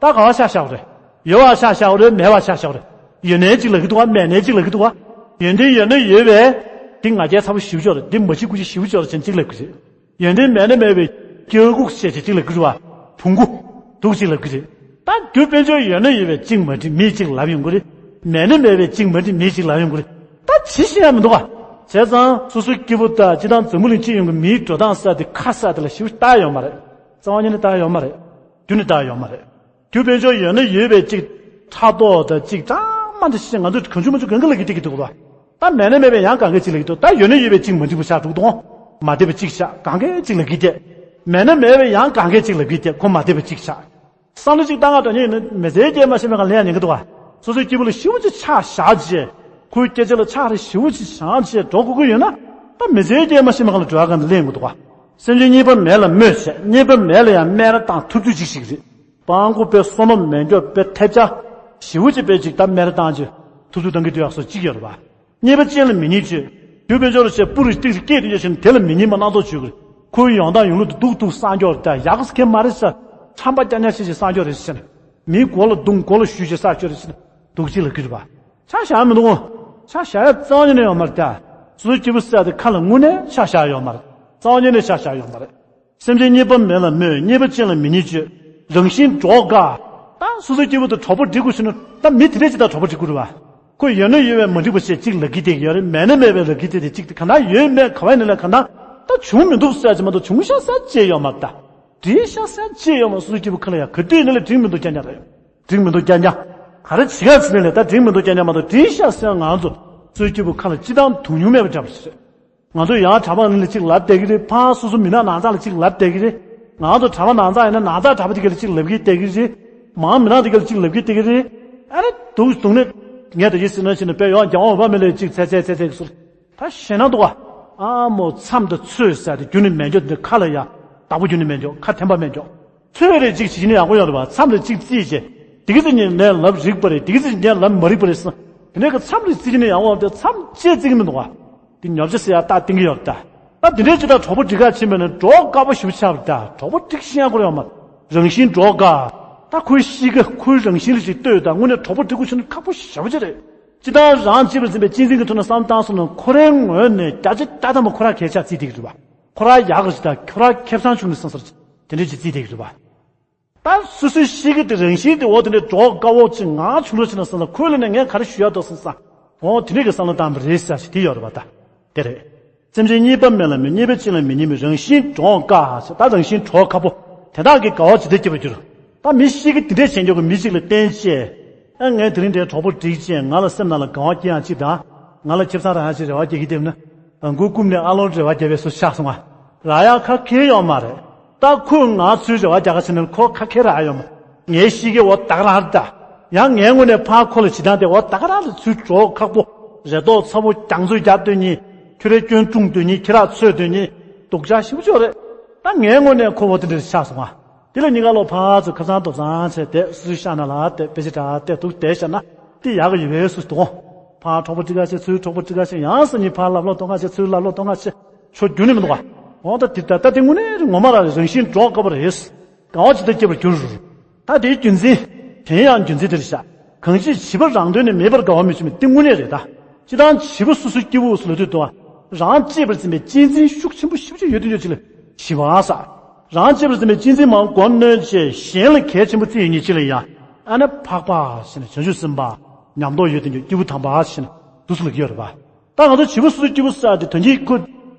ད་ག་བ་ཆ་བཞག་རེད། ཡོད་བ་ཆ་བཞག་རེད། མེད་བ་ཆ་བཞག་རེད། ཡོད་ནའི་གཅིག་ལབ་ཀྱི་འདུག་ག་མེད་ནའི་གཅིག་ལབ་ཀྱི་འདུག་ག་ཡོན་ཏན་ཡོད་ན་ཡོད་པས། འདི་ང་རྒྱལ་ཚ་པོ་ཞེ་པོ་ཅིག་ཡོད་རེད། འདི་མ་བྱེད་དགུ་བྱེད་ཞེ་པོ་ཅིག་ཡོད་རེད་ཅེས་གཅིག་ལབ་ཀྱི་རེད། ཡོན་ཏན་མེད་ན་མེད་པའི་སྐྱེ་བ་ལྐུགས་བཤད་ཅེས་གཅིག་ལབ་ཀྱི་རེད་བ། བུང་གུ་འདུག་ཅིག་ལབ་ཀྱི་རེད། ད་རྒྱུ་དཔལ་འབྱོར་ཡོད་ན་ཡོད་པའི་གཅིག་མ་འགྲིག་མིའི་གཅིག་ལབ་ཡོང་གི་རེད། མེད་ན་མེད་པའི་གཅིག་མ་འགྲིག་མིའི་གཅིག་ལབ་ཡོང་གི་རེད། ད་ཇི་ཤེས་ཡ་མི་འདུག་ག་བྱས་ཙང་སོ་སོའི་སྐྱེ་བོ་དང་སྤྱི་བཏང་འཛམ་བུ་གླིང་སྤྱི་ཡོངས་ཀྱི་མིའི་འགྲོ་སྟངས་ཟེར་དེ་ཁ་ཟེར་དེ་ལ་ཞེ་པོ་ལྟ་ཡ་ཡོད་མ་རེད། རྩ་བ་ཉིད་ནས་ལྟ་ཡ་ཡོད་མ་རེད། རྒྱུ་ནས་ལྟ་ཡ་ཡོད་མ་རེད། རྒྱུ་དཔལ་འབྱོར་ཡོད་ན་ཡོད་པའི་གཅིག་ཕྲག་དོག་དང་གཅིག་ཀྲང་མ་འདི་ཤེས། ང་ཚོས་གང་བྱུང་མ་བྱུང་གང་ག་ལ་གི་སྟེར་གི་འདུག་ག་ད་མེད་ན་མེད་པའི་ཡང་གང་གའི་གཅིག་ལབ་ཀྱི་འདུག་ད་ཡོད་ན་ཡོད་པའི་གཅིག་མ་འགྲིག་པ་ཆགས་འགྲོ་གི་འདུག་མ་བདེ་བ་གཅིག་ཆགས། གང་གའི་གཅིག་ལབ་ཀྱི་སྟེར། མེད་ན་མེད་པའི་ཡང་གང་གའི་གཅིག་ལབ་ཀྱི་སྟེར། ཁོ་མ་བདེ་བ་གཅིག་ཆགས། བསམ་བློ་གཅིག་བཏང་ག་འགྲོ་མཁན་ཡིན་ན་མི་ཚེའི་སྐྱེལ་མ་ཤེས་མེད་ག་ལེན་ཡ་ཉན་གི་འདུག་ག་སོ་སོའི་སྐྱེས་བུ་ལ་ཞེ་པོ་ཅིག་ཆ་བཞག་བྱས། ཁོའི་སྐད་ཆ་ལ་ཆ་རེ་ཞེ་པོ་ཅིག་བཞག་བྱས་འགྲོ་དགོས་ཀྱི་ཡོད་ན། ད་མི་ཚེའི་སྐྱེལ་མ་ཤེས་མེད་ག་ལ་འགྲོ་ཡ་ག་ལེན་དགོས་འདུག་ག་སེམས་ཅན་གཉིས་པ་མེད་ལ་སྨོད་བྱས། གཉིས་པ་མེད་ལ་ཡང་སྨད་ར་བཏང་ཐུབ་ཚོད་ཅིག་ཞིག་རེད། སྤང་ཁོ་པའི་བསོད་ནམས་མེད་འགྱོ་པའི་ཐེབས་ཆག་ཞེ་པོ་ཅིག་པའི་ཅིག་ད་སྨད་ར་བཏང་ཅིག་ཐུབ་ཚོད་བཏང་གི་འདུག་ཡག་སོ་གཅིག་ཡོད་རེད་པ། གཉིས་པ་ཅན་ལ་མི་སྙན་བརྗོད། རྒྱུ་དཔལ་འབྱོར་ལ་བྱས་སྤུ་རུ་ཏིག་ཏིག་སྐྱེས་དུས་ཡོད་ཕྱིན་དེ་ལ་མི་སྙན་པ་སྣ་ཚོགས་བརྗོད་ཀྱི་རེད། ཁོའི་ཡོང་སྟངས་ཡོང་ལུགས་དེ་སྡུག་སྡུག་བསམ་འགྱོ་རེད། ད་ཡག་གི་མ་རེད་ཟེར། ཁྲམ་པ་རྐྱང་རྐྱང་བྱེད་ཅིག་བསམ་འགྱོ་རེད་ཟེར་ནས། མིའི་མགོ་ལ་རྡུང་མགོ་ལ་གཞུ་ཅིག་བསམ་འགྱོ་རེད་ཟེར་ནས་སྡུག་ཅིག་ལབ་ཀྱི་རེད་པ། ཆ་བཞག་མི་འདུག་ངོ་། ཆ་བཞག་ཡ་རྩ་བ་ཉིད་ནས་ཡོད་མ་རེད་ད། སོ་སོའི་སྐྱེས་བུ་ཟེར་ཡ་དེ་ཁ་ལ་དངོས་གནས་ཆ་བཞག་ཡོད་མ་རེད། རྩ་བ་ཉིད་ནས་ཆ་བཞག་ཡོད་མ་རེད། སེམས་ཅན་གཉིས་པ་མེད་ལ་སྨོད། གཉིས་པ་ཅན་ལ་མི་སྙན་བརྗོད། རང་བཞིན་འགྲོགས་དགའ། ད་སོ་སོའི་སྐྱེས་བུ་དང་གྲོགས་པོ་སྒྲིག་དགོས་ཞུ་ན། ད་མི་དེ་འདྲས་ཅིག་དང་གྲོགས་པོ་སྒྲིག་དགོས་རེད་བ། ཁོ་ཡོད་ན་ཡོད་པའི་མ་འགྲིག་པ་ཞེས་གཅིག་ལབ་ཀྱི་བསྡད་ཀྱི་ཡོད་རེད། མེད་ན་མེད་པའི་ལབ་ཀྱི་བསྡད་དེ་གཅིག་དེ་ག་ན་ཡོད་མེད་ག་བ་ཡིན་ན་ལས་ག་ན་ད་བྱུང་མི་འདུག་ཟེར་གྱི་མ་གཏོགས་བྱུང་ཤག་ཟེར་ཅི་ཡོད་མ་རེད་ད། བྲིས་ཤག་ཟེར་ཅི་ཡོད་མ་རེད། སོ་སོའི་སྐྱེས་བུ་ཁ་ལ་ཡ་ག་དུས་ཡིན་ན་ལས་འགྲིག་མི་འདུག་རྐྱང་རྐྱང་རེད། འགྲིག་མི་འདུག་རྐྱང་རྐྱང་། ག་རེ་བྱེད་ག་ཟེར་ན་ལས་ད་འགྲིག་མི་འདུག་རྐྱང་རྐྱང་མ་གཏོགས་བྲིས་ཤག་ཟེར་ང་ཚོ་སོ་སོའི་སྐྱེས་བུ་ཁ་ལ་སྤྱི་བཏང་དུ་མྱོང་མེད་པ་འདྲ་པོ་ཞིག་རེད། ང་ཚོ་ཡང་གྲྭ་པ་ནང་ལ་གཅིག་ལབ་བསྡད་ཀྱི་རེད། ཕར་སོ་སོ་མི་ནག་ནང་ཚང་ལ་གཅིག་ལབ་བསྡད་ཀྱི་རེད། ང་ཚོ་གྲྭ་པ་ནང་ཚང་ཡིན་ན་ནང་ཚང་གྲྭ་པ་དེ་ག་ལ་གཅིག་ལབ་ཀྱི་བསྡད་ཀྱི་རེད། མང་མི་ནག་དེ་ག་ལ་གཅིག་ལབ་ཀྱི་བསྡད་ཀྱི་རེད། ཨ་ནི་འདུག་འདུག་ནས་ངས་ད་ཡིད་སེམས་ནང་བཞིན་ནས་དཔེ་ཡོང་རྒྱལ་བ་འོད་དཔག་མེད་ལ་གཅིག་ཚེ་ཚེ་ཚེ་ཚེ་གི་ཟུར་ད་ཞེད་སྣང་འདུག་ག་ཨ་མོ་མཚམས་དང་ཚོད་ཟེར་དེ་རྒྱུན་ནས་མེད་འགྱོ། དེ་ཁ་ལ་ཡ་བདག་པོ་རྒྱུན་ནས་མེད་འགྱོ། ཁ་འཐེན་པ་མེད་འགྱོ། ཚོད་རེ་གཅིག་བྱེད་ཀྱི་ནི་ཡག་པོ་ཡོད་རེད་བ། མཚམས་རེ་གཅིག་བརྩིས་བྱས་དེ་གི་ཚེ་ངས་ལབ་རིག་པ་རེད། དེ་གི་ཚེ་ངས་ལབ་མ་རིག་པ་རེད་ཟེར་ན། དེ་ནས་ཀྱི་མཚམས་རེ་བརྩི་གི་ནི་ཡག་པོ་ཡོད་རེད། མཚམས་བཅད་བརྩི་གི་མི་འདུག་ག་དེ་ཉོབ་ཆ་ཟེར་ཡ་རྟགས་བསྟན་གྱི་ཡོད་རེད་ད། ད་དེ་འདྲའི་ཅི་ལྟར་གྲོགས་པོ་སྒྲིག་ག་ཕྱིན་པ་ན་འགྲོགས་དཀའ་པོ་ཞེ་པོ་ཆགས་པ་རེད་ད། གྲོགས་པོ་སྒྲིག་ཤེས་ཡ་ཁོ་རང་ཡོད་མ་རེད། རང་བཞིན་འགྲོགས་དཀའ། ད་ཁོའི་གཤིས་ཀ་ཁོའི་རང་བཞིན་ལ་ཅིག་ལྟོས་དང་དངོས་གནས་གྲོགས་པོ་སྒྲིག་དགོས་ཕྱིན་ན་ཁག་པོ་ཞེ་པོ་ཅིག་རེད། སྤྱིར་བཏང་རང་གཅེས་པར་འཛིན་པའི་གཅེས་འཛིན་གྱི་ཐོག་ནས་བསམ་བཏང་སོང་ན་ཁོ་རའི་ངོས་ནས་བརྒྱ་ཆ་བརྒྱ་ཐམ་པ་ཁོ་རང་གལ་ཆེ་བརྩིས་བསྡད་ཀྱི་རེད་བ། ཁོ་རང་ཡག་གི་ཞིག་དང་ཁོ་རང་ཁེ་བཟང་བྱུང་ནས་བསམ་སར་དེ་འདྲས་ཅིག་བརྩིས་བསྡད་ཀྱི་རེད་བ། ད་སོ་སོའི་གཤིས་ཀ་དེ་རང་བཞིན་དེ་འོ་དེ་འདྲས་འགྲོགས་དཀའ་བོ་ཅིག་ངང་བྱུང་རོགས་བྱས་ན་བསམ་ས། ཁོའི་ལ་ནས་ངས་ག་རེ་ཞུ་ཡག་འདུག་བསམ་ས། འོ་དེ་འདྲས་ཀྱི་བསམ་བློ་བཏང་བ་རེད་ཟེར་ཞིག་དེ་ཡོད་རེད་བ། ད་དེ་རེད། སེམས་ཅན་གཉིས་པ་མེད་ལ་སྨོད། གཉིས་པ་ཅན་ལ་མི་སྙན་སྨོད། རང་བཞིན་འགྲོགས་དཀའ་ཟེར། ད་རང་བཞིན་འགྲོགས་ཁག་པོ། དེ་དག་གིས་དགའ་བ་ཇི་ལྟར་སྐྱེ་བར་འགྱུར། ད་མི་གཤིས་ཀ་དེ་འདྲས་བྱེད་མགྱོགས་ཀྱི་མི་གཅིག་ལ་བརྟེན་བྱས། ཨ་ངས་དེ་རིང་འདྲའི་གྲོགས་པོ་བསྒྲིགས་བྱས་ང་ལ་སེམས་ནང་ལ་དགའ་བ་སྐྱེ་ཡང་གཅིག་དང་། ང་ལ་ཁེ་བཟང་རག་ཡང་གཅིག་རེ་བ་རྒྱག་གི་བསྡད་ན། ཨ་མགོ་བསྐུམ་ནས་ཨ་ལོང་རེ་བ་རྒྱག་པའི་བཟོ་ཆགས་སོང་ང་། རག་ཡག་ག་གེ་ཡོད་མ་རེད། ད་ཁོས་ང་ཚོའི་རེ་བ་རྒྱག་ག་ཕྱིན་ན་ཁོ་ག་གེ་རག་ཡོད་མ་རེད། ངའི་གཤིས་ཀའི་འོ་ད་ག་རང་རེད་ད། ཡང་ངའི་ངོས་ནས་ཕར་ཁོ་ལ་བྱེད་སྟངས་དེ་འོ་ད་ག་རང་རེད། ཚུར་འགྲོ་ཁག་པོ། རེ་དོགས་ཚ་པོ། རྒྱང་ཚོད་རྒྱག་འདོད་ཉིད། ཁྱོད་རའི་སྐྱོན་སྲུང་འདོད་མཁན། ཁྱེད་རང་འཚོལ་འདོད་མཁན་སྡུག་ཅག་ཞེ་པོ་ཅིག་ཡོད་རེད། ད་ངའི་ངོས་ནས་ཁོ་བོ་དེ་འདྲ་ཆགས་སོང་ང་། དེ་ལ་གཉིས་ཀ་ལོ་ཕར་ཚུར་ཁ་སང་རྡོ་བཟང་བྱས་ཏེ་སུའི་ཤ་ན་ལ་བལྟས། དཔེ་ཆ་དྲ་བལྟས་འདུག་བསྡད་བཞག་ན་དེ་ཡག་གི་ཡོད་པའི་སུ་འདུག་དང་། ཕར་གྲོགས་པོ་འགྲིག་ག་བྱས། ཚུར་གྲོགས་པོ་འགྲིག་ག་བྱས། ཡང་སེ་གཉིས་ཕར་ལབ་ལོག་གཏོང་ག་བྱས། ཚུར་ལབ་ལོག་གཏོང་ག་བྱས། ཆོ་རྒྱུན་ནས་མི་འདུག་ག་འོ་ད་དེ་ད་ལྟ་དེ་དངོས་གནས་ངོ་མ་རང་རང་བཞིན་འགྲོ་དཀའ་བ་རེད། དགའ་བ་ཇི་ལྟར་སྐྱེ་བར་འགྱུར། ད་དེའི་རྒྱུ་མཚན། དེ་ཡང་རྒྱུ་མཚན་དེ་རེད་ཤག་གང་ཅི་བྱིས་པ་རང་དོན་ནི་མེད་པར་དགའ་བ་མི་འབྱུང་བས། དེ་དངོས་གནས་རེད་ད། སྤྱིར་བཏང་བྱིས་པ་སོ་སོའི་སྐྱེ་བོ་སུ་ལ་དུས་དུ་རང་གཅེས་པར་འཛིན་པའི་གཅེས་འཛིན་ཤུགས་ཆེན་པོ་ཞེ་པོ་ཅིག་ཡོད་དུས་ཡོད་ཅིག་ལ་བྱིས་པ་ཟེར། རང་གཅེས་པར་འཛིན་པའི་གཅེས་འཛིན་མང་པོ་མགོ་གནོན་བྱས། གཞན་ལ་གལ་ཆེན་པོ་བརྩི་ཡོད་མཁན་ཅིག་ལ་ཡང་ཨ་ནི་འཕགས་པ་ཟེར་ནས། བྱང་ཆུབ་སེམས་དཔའ་ཉམས་རྟོགས་ཡོད་དུས་སྐྱེ་བོ་དམ་པ་ཟེར་ནས་འདུག་སེ་ལབ་ཀྱི་ཡོད་རེད་པ། ད་ང་ཚོ་བྱིས་པ་སོ་སོའི་སྐྱེ་བོ་ཟེར་དེ་ད་གིན་ཁོ་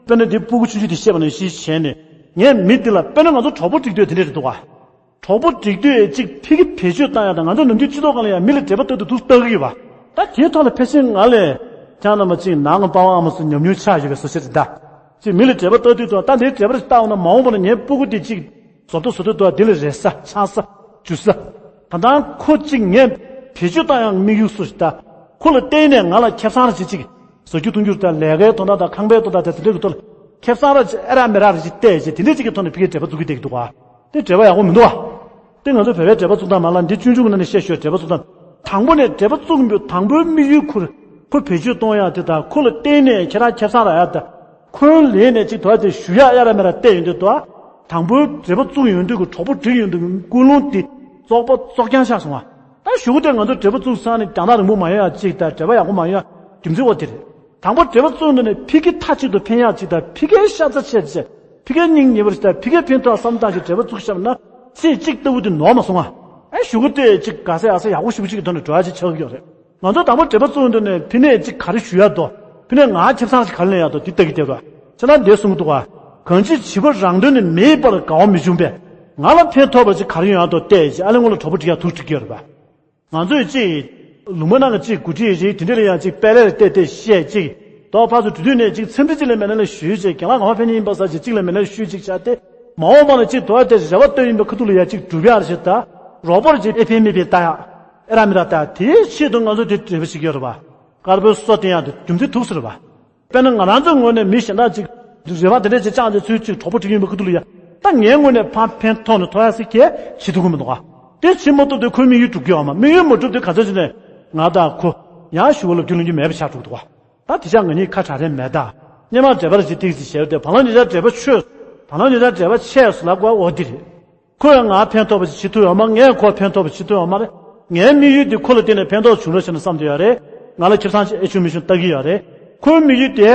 དཔེར་ན་དེ་སྤུ་གུ་ཆུང་ཆུང་དེ་བཤད་པ་ནང་བཞིན་བྱས་ནས། ངས་མི་དེ་ལ་དཔེར་ན་ང་ཚོ་གྲོགས་པོ་སྒྲིག་དུས་དེ་འདྲ་རེད་འདུག་ག་གྲོགས་པོ་སྒྲིག་དུས་ཅིག་ཕ་གི་བེད་སྤྱོད་བཏང་ཡག་དང་། ང་ཚོ་ནམ་རྒྱུན་སྤྱི་ཚོགས་སྒང་ལ་ཡང་མི་ལ་འབྲེལ་བ་བཏགས་དུས་འདུག་སེ་བལྟ་གི་ཡོད་པ། ད་དེའི་ཐོག་ལ་ཕལ་ཆེར་ང་ལས་ཁྱེད་རྣམ་པ་ཅིག་ནང་པ་ཕ་མ་ཚོ་ཉམས་མྱོང་ཆགས་ཡོད་པའི་བཟོ་ཤ་རེད་ད། ཅིག་མི་ལ་འབྲེལ་བ་བཏགས་དུས་དང་། ད་འདིའི་འབྲེལ་བ་རེ་བཏགས་འོང་ན་མ་འོངས་པ་ན་ངའི་སྤུ་གུ་དེ་ཅིག་བཟོ་ལྟ་བཟོ་ལྟ་འདུག་ག་འདི་ལ་རེ་ས་ཆགས་ས་འཇུ་ས། ད་ལྟ་ཁོ་ཅིག་ངས་བེད་སྤྱོད་བཏང་ཡག་དམིགས་ཡུལ་སུ་ཞིག་ད། ཁོ་ལ་བརྟེན་ནས་ང་ལ་ཁེ་བཟང་རེ་ཅིག་ཅིག་བཟོ་རྒྱུ་གཏོང་རྒྱུ་དང་། ལས་ཀའི་དོན་དག་དང་། ཁང་པའི་དོན་དག་དང་། དེ་འདྲའི་གི་ཐོག་ལ་ཁེ་བཟང་ར་ཅིག་ཨེ་ར་མེ་ར་རེ་ཅིག་བལྟས་བྱས། དེ་འདྲ་ཅིག་གི་ཐོག་ནས་ཕ་གིར་འབྲེལ་བ་བཙུགས་ཀྱི་བསྡད་ཀྱི་འདུག་ག་དེ་འབྲེལ་བ་ཡག་པོ་མི་འདུག་ག་དེ་ང་ཚོ་བོད་པའི་འབྲེལ་བ་བཙུགས་སྟངས་མ་ལ་འདི་ཆུང་ཆུང་གི་ནང་ནས་བཤད་ཤོད། འབྲེལ་བ་བཙུགས་སྟངས་དང་པོ་ནས་འབྲེལ་བ་བཙུགས་ཡོང་དུས་དང་པོའི་དམིགས་ཡུལ་ཁོ་ཁོ་བེད་སྤྱོད་གཏོང་ཡག་དེ་དང་། ཁོ་ལ་བརྟེན་ནས་ཁྱེད་རང་ཁེ་བཟང་རག་ཡག་དང་། ཁོའི་ལས་ནས་ཅིག་དོ་དེ་ཞུ་ཡག་ཨེ་ར་མེ་ར་བལྟས་ཡོང་དུས་དང་། དང་པོའི་འབྲེལ་བ་བཙུགས་ཡོང་དུས་ཀྱི་གྲོགས་པོ་སྒྲིག་ཡོང་དུས་ཀྱི་ཀུན་སློང་དེ་བཙོག་པ་བཙོག་རྐྱང་ཆགས་སོང་བ། ད་གཞུག་གུ་དེ་ང་ཚོ་འབྲེལ་བ་བཙུགས་ཚར་ནས་རྒྱང་ཐག་རིང་པོ་མ་ཡོང་ཡག་ཅིག་དང་། འབྲེལ་བ་ཡག་པོ་མ་ཡོང་ཡག་རྒྱུ་མཚན་འོ་དེ་རེད། དང་པོ་འབྲེལ་བ་བཙུགས་འདུག་ནས་ཕ་གི་མཐའ་གཅིག་ཏུ་ཕན་ཡག་ཅིག་དང་། ཕ་གིའི་ཤ་ཚ་ཆེ་ཆེ། ཕ་གིའི་སྙིང་ཉེ་བ་ཞིག་དང་། ཕ་གིའི་ཕན་ཐོགས་བསམ་སྟངས་ཤིག་འབྲེལ་བ་བཙུགས་བཞག་ན་ཚེ་གཅིག་ལྟ་བུ་དེ་ནོར་མ་སོང་ང་། ཨེ་གཞུག་གུ་དེ་ཅིག་དགའ་ས་ཡག་ས་ཡག་པོ་ཞེ་པོ་ཅིག་གི་ཐོག་ནས་འགྲོ་ཡག་ཅིག་ཆགས་ཀྱི་ཡོད་རེད། ང་ཚོ་དང་པོ་འབྲེལ་བ་བཙུགས་འདུག་ནས་ཕ་ནས་ཅིག་ག་རེ་ཞུ་ཡག་འདུག་ཕ་ནས་ང་ཁེ་བཟང་ཞིག་ག་རེ་ལེན་ཡག་འདུག་དེ་ལྟ་གི་བསྡད་འདུག་ཁྱེད་རང་འདི་གསུང་གི་འདུག་ག་གང་ཅི་བྱིས་པ་རང་དོན་ནི་མེད་པར་དགའ་བ་མི་འབྱུང་བས། ང་ལ་ཕན་ཐོགས་པ་ཅིག་ག་རེ་ཡོང་ཡག་འདུག་བལྟས་བྱས། ཨ་ལས་སྔོན་ལ་གྲོགས་པོ་སྒྲིག་ཡག་དུག་སྒྲིག་གི་ཡོད་རེད་པ། ང་ཚོས་ཅིག་ལུང་པ་ནང་གི་ཅིག་འགོ་ཁྲིད་རེད། དེ་འདྲ་ལ་ཡང་ཅིག་དཔལ་ལས་བལྟས་བལྟས་བཤད་ཅིག་དོ་ཕར་ཚུར་འགྲོ་དུས་ནས་ཅིག་འཚམས་འདྲི་ཅིག་ལ་མེད་ན་ལ་ཞུས་བྱས། རྒན་ལགས་ངོ་མ་ཕན་ཡིན་པ་ཟེར་བྱས་ཅིག་ལ་མེད་ན་ཞུས་ཅིག་བྱས་ཏེ། མ་འོངས་པ་ན་ཅིག་དོ་དེ་རེ་བ་ལྟོས་ཡིན་པའི་ཁ་ཐུག་ལ་ཡ་ཅིག་སྒྲུབ་ཡག་རེ་བྱས། ད་རོགས་པ་རེ་བྱས་ཨེ་ཕན་མི་ཕན་ལྟ་ཡག་ཨེ་ར་མི་ར་ལྟ་ཡག་དེའི་ཆེད་དུ་ང་ཚོ་དེ་འབྲེལ་བ་བྱེད་ཀྱི་ཡོད་རེད་པ། དཀར་པོའི་སོ་བསྟེན་ཡག་དེ་རྒྱུ་མཚན་ཐུག་ས་རེད་པ། དཔེར་ན་ང་རང་ཚོའི་ངོས་ནས་མི་གཞན་དག་ཅིག་རེ་བ་དེ་འདྲ་ཅིག་བཅངས་ཏེ་ཚུར་ཅིག་གྲོགས་པོ་སྒྲིག་ཡིན་པའི་ཁ་ཐུག་ལ་ཡ། ད་ངའི་ངོས་ནས་ཕར་ཕན་ཐོགས་ནས་ཐོགས་ཡག་ཟེར་གྱི་བྱེད་ཐུབ་ཀྱི་མི་འདུག་ག་དེ་བྱེད་མ་ཐུབ་དུས་ཁོས་དམིགས་ཡུལ་འགྲུབ་ཀྱི་ཡོད་མ་རེད། དམིགས་ཡུལ་མ་འགྲུབ་དུས་ག་ཚོད་ཅིག་ནས་ང་དང་ཁོ་ཡང་ཞུ་བ་ལབ་རྒྱུ་ལབ་རྒྱུ་མེད་པ་ཆགས་འགྲོ་གི་འདུག་ག་ད་དེ་ཆགས་ང་གཉིས་ཁ་བྲལ་རན་མེད་ད། སྔོན་མ་འབྲེལ་བ་རེ་ཅིག་ཏོག་ཙམ་བྱས་ཏེ། བར་ལམ་ཉེ་ཆར་འབྲེལ་བ་ཆོད། བར་ལམ་ཉེ་ཆར་འབྲེལ་བ་ཆད་སོང་ལབ་དགོས་པ་འོ་དེ་རེད། ཁོས་ང་ཕན་ཐོགས་པ་ཞིག་བྱེད་ཐུབ་ཡོད་མ་རེད། ངས་ཁོར་ཕན་ཐོགས་པ་བྱེད་ཐུབ་ཡོད་མ་རེད། ངའི་དམིགས་ཡུལ་དེ་ཁོ་ལ་བརྟེན་ནས་ཕན་ཐོགས་བྱུང་རོགས་བྱས་ན་བསམ་བསྡད་ཡོད་རེད། ང་ལ་ཁེ་བཟང་ཅིག་ཨེ་བྱུང་མི་བྱུང་ལྟ་གི་ཡོད་རེད། ཁོའི་དམིགས་ཡུལ་དེ་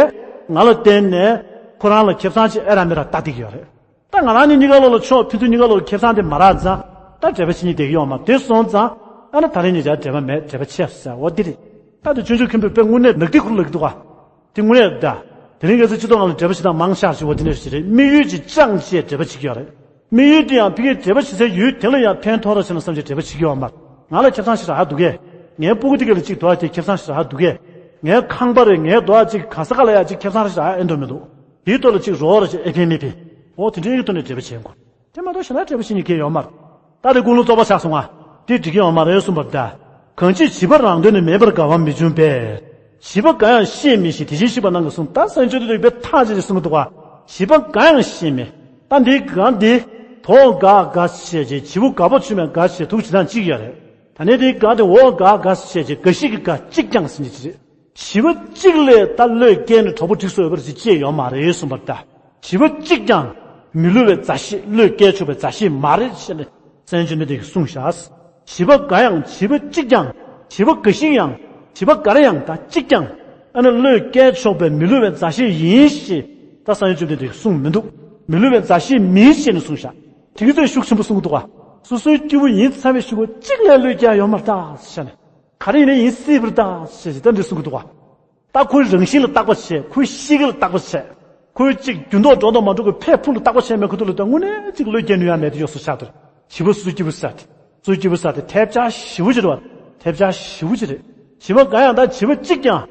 ང་ལ་བརྟེན་ནས་ཁོ་རང་ལ་ཁེ་བཟང་ཅིག་ཨེ་རག་མི་རག་ལྟ་བསྡད་ཀྱི་ཡོད་རེད། ད་ང་རང་གཉིས་གཉིས་ཀ་ལོག་ལ་ཕྱོགས་ཕན་ཚུན་གཉིས་ཀ་ལོག་ཁེ་བཟང་དེ་མ་རག་ཙང་། ད་འབྲེལ་བ་བྱེད་སྙིང་བསྡད་ཀྱི་ཡོད་མ་རེད། དེ་སོང་ཙང་ཨ་ནི་ད་རེས་ཉེ་ཆར་འབྲེལ་བ་མེད། འབྲེལ་བ་ཆད་ཟེར་འོ་དེ་རེད། ད་དེ་ཆུང་ཆུང་མཁན་པོས་དཔེ་དངོས་གནས་ནག་ཐིག་ཁུར་ལབ་ཀྱི་འདུག་ག་དེ་དངོས་གནས་ད། དེ་རིང་ཁ་སང་སྤྱི་ཚོགས་ནང་ལ་འབྲེལ་བ་བྱེད་སྟངས་མང་ཤག་ཅིག་འོ་དེ་འདྲ་ཞིག་རེད། དམིགས་ཡུལ་ཅིག་བཅངས་བྱས་འབྲེལ་བ་བྱེད་ཀྱི་ཡོད་རེད། དམིགས་ཡུལ་དེ་ཡང་ཕ་གིར་འབྲེལ་བ་བྱེད་སའི་ཡུལ་དེ་ལ་ཡང་ཕན་ཐོགས་རོགས་བྱས་ན་བསམ་བྱས་འབྲེལ་བ་བྱེད་ཀྱི་ཡོད་མ་རེད། ང་ལ་ཁེ་བཟང་ཞིག་རག་འདུག་གས། ངའི་སྤུ་གུ་དེ་ག་ལ་ཅིག་དོ་དེ་ཁེ་བཟང་ཞིག་རག་འདུག་གས། ངའི་ཁང་པ་རེད། ངའི་དོ་ཅིག་ག་ས་ག་ལ་ཡ་ཅིག་ཁེ་བཟང་རག་ཞིག་རག་ཨེ་འདོད་མི་འདུག་དེའི་ཐོག་ལ་ཅིག་རོགས་རོགས་བྱས་ཨེ་ཕན་མི་ཕན། འོ་དེ་འདྲའི་ཐོག་ནས་འབྲེལ་བ་བྱེད་དགོས། དེ་མ་གཏོགས་གཞན་དག་འབྲེལ་བ་བྱེད་སྙིང་གང་ཡང་ཡོད་མ་རེད། ད་དེ་ཀུན་སློང་བཙོག་པ་ཆགས་སོང་ང་། དེ་འགྲིག་གི་ཡོད་མ་རེད་གསུངས་པ་རེད་ད། གང་ཅི་བྱིས་པ་རང་དོན་ནི་མེད་པར་དགའ་བ་མི་འབྱུང་བས། བྱིས་པ་དགའ་ཡང་ཤེས་མི་ཤེས། དེ་བཞིན་གཤེགས་པ་རྣམས་ཀྱིས་གསུངས། ད་སངས་རྒྱས་བཅོམ་ལྡན་འདས་དཔེ་ཐག་བཅད་ཅིག་གསུང་གི་འདུག་ག་བྱིས་པ་དགའ་ཡང་ཤེས་མེད། ད་འདི་ག་འདི། དོ་དགའ་དགའ་བྱས་བྱས་བྱིས་པ་དགའ་པོ་བྱུང་བས་དགའ་བྱས་ཐུགས་བྱེད་སྟངས་གཅིག་ཡོད་རེད། ད་ནི་འདི་ག་འདི་འོ་དགའ་དགའ་བྱས་བྱས་དགའ་ཞིག་གི་དགའ་གཅིག་རྐྱང་ཟེར་གྱི་ཅི་རེད། བྱིས་པ་གཅིག་ལས་ད་བློས་བཀལ་ནས་གྲོགས་པོ་སྒྲིག་སྲོལ་ཡོད་པ་རེད་ཅེས་བཤད་ཡོད་མ་རེད་གསུངས་པ་རེད་ད། བྱིས་པ་གཅིག་ཀྱང་མི་བསླུ་བའི་མཛའ་བཤེས། བློས་བཀལ་ཆོག་པའི་མཛའ་བཤེས་མ་རེད་ཞེས་ནས་སངས་རྒྱས་བཅོམ་ལྡན་འདས་ཀྱིས་གསུངས་བཞག་བྱིས་པ་དགའ་ཡང་བྱིས་པ་གཅིག་ཀྱང་། བྱིས་པ་འགའ་ཞིག་ཡང་། བྱིས་པ་འགའ་རེ་ཡང་ད་གཅིག་ཀྱང་། ཨ་ནི་བློས་བཀལ་ཆོག་པའི་མི་བསླུ་བའི་མཛའ་བཤེས་ཡིན་ཞེས་ད་སངས་རྒྱས་བཅོམ་ལྡན་འདས་ཀྱིས་གསུངས་མི་འདུག་མི་བསླུ་བའི་མཛའ་བཤེས་མིན་ཞེས་ནས་གསུངས་བཞག་དེ་གི་ཚོད་ཤུགས་ཆེན་པོ་གསུང་གི་འདུག་ག་སོ་སོའི་སྐྱེ་བོ་ཡིན་ཚར་བའི་གཞུག་གུ་གཅིག་ལས་བློས་བཀལ་ཡོད་མ་རེད་ད་ཟེར་ནས། ག་རེ་ཡིན་ནའི་ཡིན་སྲིད་པ་རེད་ད་ཞེས་ད་འདི་གསུང་གི་འདུག་ག་ད་ཁོའི་རང་བཞིན་ལ་བརྟག་པ་བྱས། ཁོའི་གཤིས་ཀ་ལ་བརྟག་པ་བྱས། ཁོའི་གཅིག་འགྱུར་ལྡོག་འགྲོ་དང་མ་འགྲོ་གི་ཕན་ཕུགས་ལ་བརྟག་པ་བྱས་མེད་ཁུ་ཐུག་ལ་ད་དངོས་གནས་གཅིག་བློས་བཀལ་ནུས་ཡ་མེད་དེ་ཡོད་སོ་ཆགས་འདུག་བྱིས་པ་སོ་སོའི་སྐྱེ་བོ་ཟེར་དེ། སོ་སོའི་སྐྱེ་བོ་ཟེར་དེ་ཐལ་ཆ་ཞེ་པོ་ཅིག་རེད་བ། ཐལ་ཆ་ཞེ་པོ་ཅིག་རེད། བྱིས་པ་འགའ་ཡང་ད་བྱིས་པ་གཅིག་ཀྱང་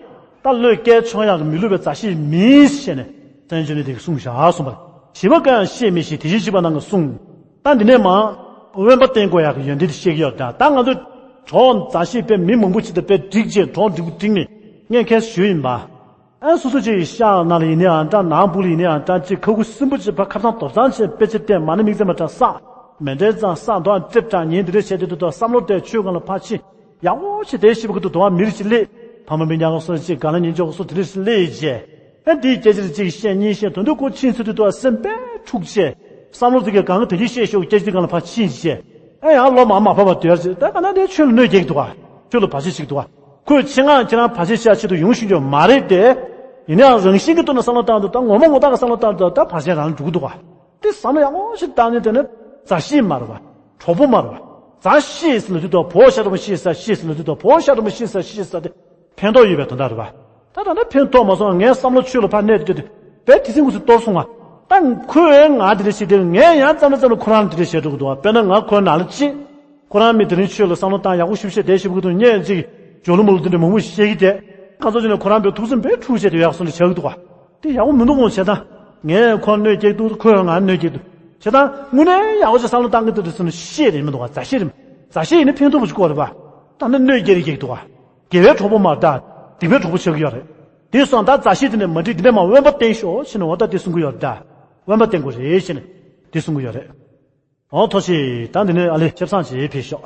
ད་བློས་བཀལ་ཆོག་ཡག་གི་མི་བསླུ་བའི་མཛའ་བཤེས་མིན་ཞེས་ནས་སངས་རྒྱས་བཅོམ་ལྡན་འདས་ཀྱིས་གསུངས་བཞག་གསུངས་པ། བྱིས་པ་འགའ་ཡང་ཤེས་མི་ཤེས། དེ་བཞིན་གཤེགས་པ་རྣམས་ཀྱིས་གསུངས། ད་འདི་ནས་མར་དབེན་པ་བསྟེན་དགོས་ཡག་གི་ཡོན་ཏན་དེ་བཤད་ཀྱི་ཡོད་ད། ད་ང་ཚོ་གྲོགས་མཛའ་བཤེས་དཔེ་མི་མང་པོ་ཅིག་དང་དཔེ་བསྒྲིགས་རྗེས་གྲོགས་འགྲིག་པོ་བསྒྲིགས་ནས་ངས་ཁས་ཞུས་ཡིན་པ། ཨ་སོ་སོ་ཅིག་ཤག་ནང་ལ་ཡིན་ནའང་འདྲ། ནང་སྦུག་ལ་ཡིན་ནའང་འདྲ། ཅིག་ཁ་ཁུ་སིམ་པོ་ཅིག་ཕར་ཁ་བཏང་དོབ་ཚང་བྱས། དཔེ་ཆ་བལྟས། མ་ཎི་དམིགས་བརྩེ་མ་འདྲ་བསགས། མཎྜལ་བགྲངས། བསང་གཏོར་སྤྲེལ་བཏང་། ཉིན་འདི་འདྲ་བྱས་ཏེ་འདུག་དོ། བསམ་བློ་བཏང་། ཆོས་སྒང་ལ་ཕར་ཕྱིན། ཡག་པོ་བྱས་བསྡད་ཤི་བ་གི་འདུག་དོ། མི་རེ་ཅིག་སླེབས། ཕ་མ་མི་ཉག་ག་སོ་ཅིག་ག་ལ་ཉིན་འཇོག་སོ་དེ་འདྲ་ཞིག་སླེབས་བྱས། ཨ་འདིའི་སྐད་ཆ་རེ་གཅིག་བཤད་གཉིས་བཤད། དོན་དུ་ཁོ་ཕྱིན་ཚུལ་དུ་དོ་སེམས་དཔེ་འཁྲུག་བྱས། བསམ་བློ་ཙི་གེ་གང་གི་དོན་གྱི་བཤད་ཤོག་སྐད་ཆ་གང་ལ་ཕར་ཕྱིན་བྱས། ཨ་ཡང་ལོ་མ་མ་བབས་པ་དུས་ཚོད་ད་ག་ན་དེ་ཆོས་ལ་གནོད་སྐྱེལ་གི་འདུག་ག་ཆོས་ལ་བར་ཆད་བྱེད་ཀྱི་འདུག་ག་ཁོས་ཆེད་མངགས་ཁྱེད་རང་བར་ཆད་བྱ་ཆེད་དུ་ཡོང་ཤེས་ཀྱི་མ་རེད་དེ། ཡིན་ནའང་རང་བཞིན་གྱི་ཐོག་ནས་བསམ་བློ་བཏང་དུས་ད་ངོ་མ་ངོ་ཐག་གི་བསམ་བློ་བཏང་དུས་ད་བར་ཆད་རང་ལ་འགྲོ་གི་འདུག་ག་དེ་བསམ་བློ་ཡག་པོ་ཞིག་བཏང་ནས་དེ་ནི་མཛའ་བཤེས་མ་རེད་པ། གྲོགས་པོ་མ་རེད་པ། མཛའ་བཤེས་ཟེར་ལབ་དུས་ད་བོ་ཤ་རུ་མ་ཤེས་ས་ཤེས་ཟེར་ལབ་དུས་ད་བོ་ཤ་རུ་མ་ཤེས་ས་ཤེས་ས་དེ་ཕན་ཐོགས་ཡོད་པའི་དོན་དག་རེད་པ། ད་ད་ལྟ་ཕན་ཐོགས་མ་སོང་། ངའི་བསམ་བློ་ཆོས་ལ་ཕར་གནས་དུས་དེ་བས་དེ་སེམས་ཁུ་སུ་གཏོར་སོང་ང་། ད་ཁོས་ང་དེ་འདྲ་བྱེད་དེ། ངས་ཡང་ཙམ་ན་ཙམ་ན་ཁོ་རང་ལ་དེ་འདྲ་བྱེད་འགྲོ་གི་འདུག་པ། དཔེར་ན་ང་ཁོའི་ནང་ལ་ཕྱིན། ཁོ་རང་མི་དེ་རིང་ཆོས་ལ་བསམ་བློ་བཏང་ཡག་པོ་ཞིག་བཤད་བསྡད་ཞིབ་གི་འདུག་ཉན་ཅིག་ཇོ་ལུ་མོ་ལུ་དེ་འདྲ་མང་པོ་བཤད་ཀྱི་བསྡད། ཁ་ཚོ་ཅིག་ནས་ཁོ་རང་པའི་ཐུགས་སེམས་དཔེ་འཁྲུག་བྱས་དེ་ཡག་སོང་ནས་བྱ་གི་འདུག་པ། དེ་ཡག་པོ་མི་འདུག་གོང་བྱས་ཙང་། ངས་ཁོ་གནོད་སྐྱེལ་འདུག་ཁོས་ང་གནོད་སྐྱེལ་འདུག་བྱས་ཙང་དངོས་གནས་ཡག་པོ་ཅིག་བསམ་བློ་བཏང་གི་འདུག་དེ་སོང་ནས་བཤད་རེད་མི་འདུག་པ། མཛའ་བཤེས་རེད། མཛའ་བཤེས་ཡིན་ན་ཕན་ཐོགས་པ་ཅིག་དགོས་རེད་པ། ད་ནི་གནོད་སྐྱེལ་རེ་སྐྱེལ་གི་འདུག་པ། དགེ་བའི་གྲོགས་པོ་མ་རེད་ད། སྡིག་པའི་གྲོགས་པོ་ཆགས་ཀྱི་ཡོད་རེད། དེ་སོང་ད་མཛའ་བཤེས་དེ་འདྲ་མ་འགྲིག་དེ་འདྲ་མ་དབེན་པ་བསྟེན་ཤོག་ཕྱིན་ནས་འོ་ད་དེ་གསུང་གི་ཡོད་རེད་ད། དབེན་པ་བསྟེན་དགོས་རེད་ཕྱིན་ནས་དེ་གསུང་གི་ཡོད་རེད། འོ་ཐུགས་རྗེ་ཆེ། ད་འདི་ནས་ཨ་ལེ་ཆབ་གསང་ཅིག་ཕེབས་ཤོག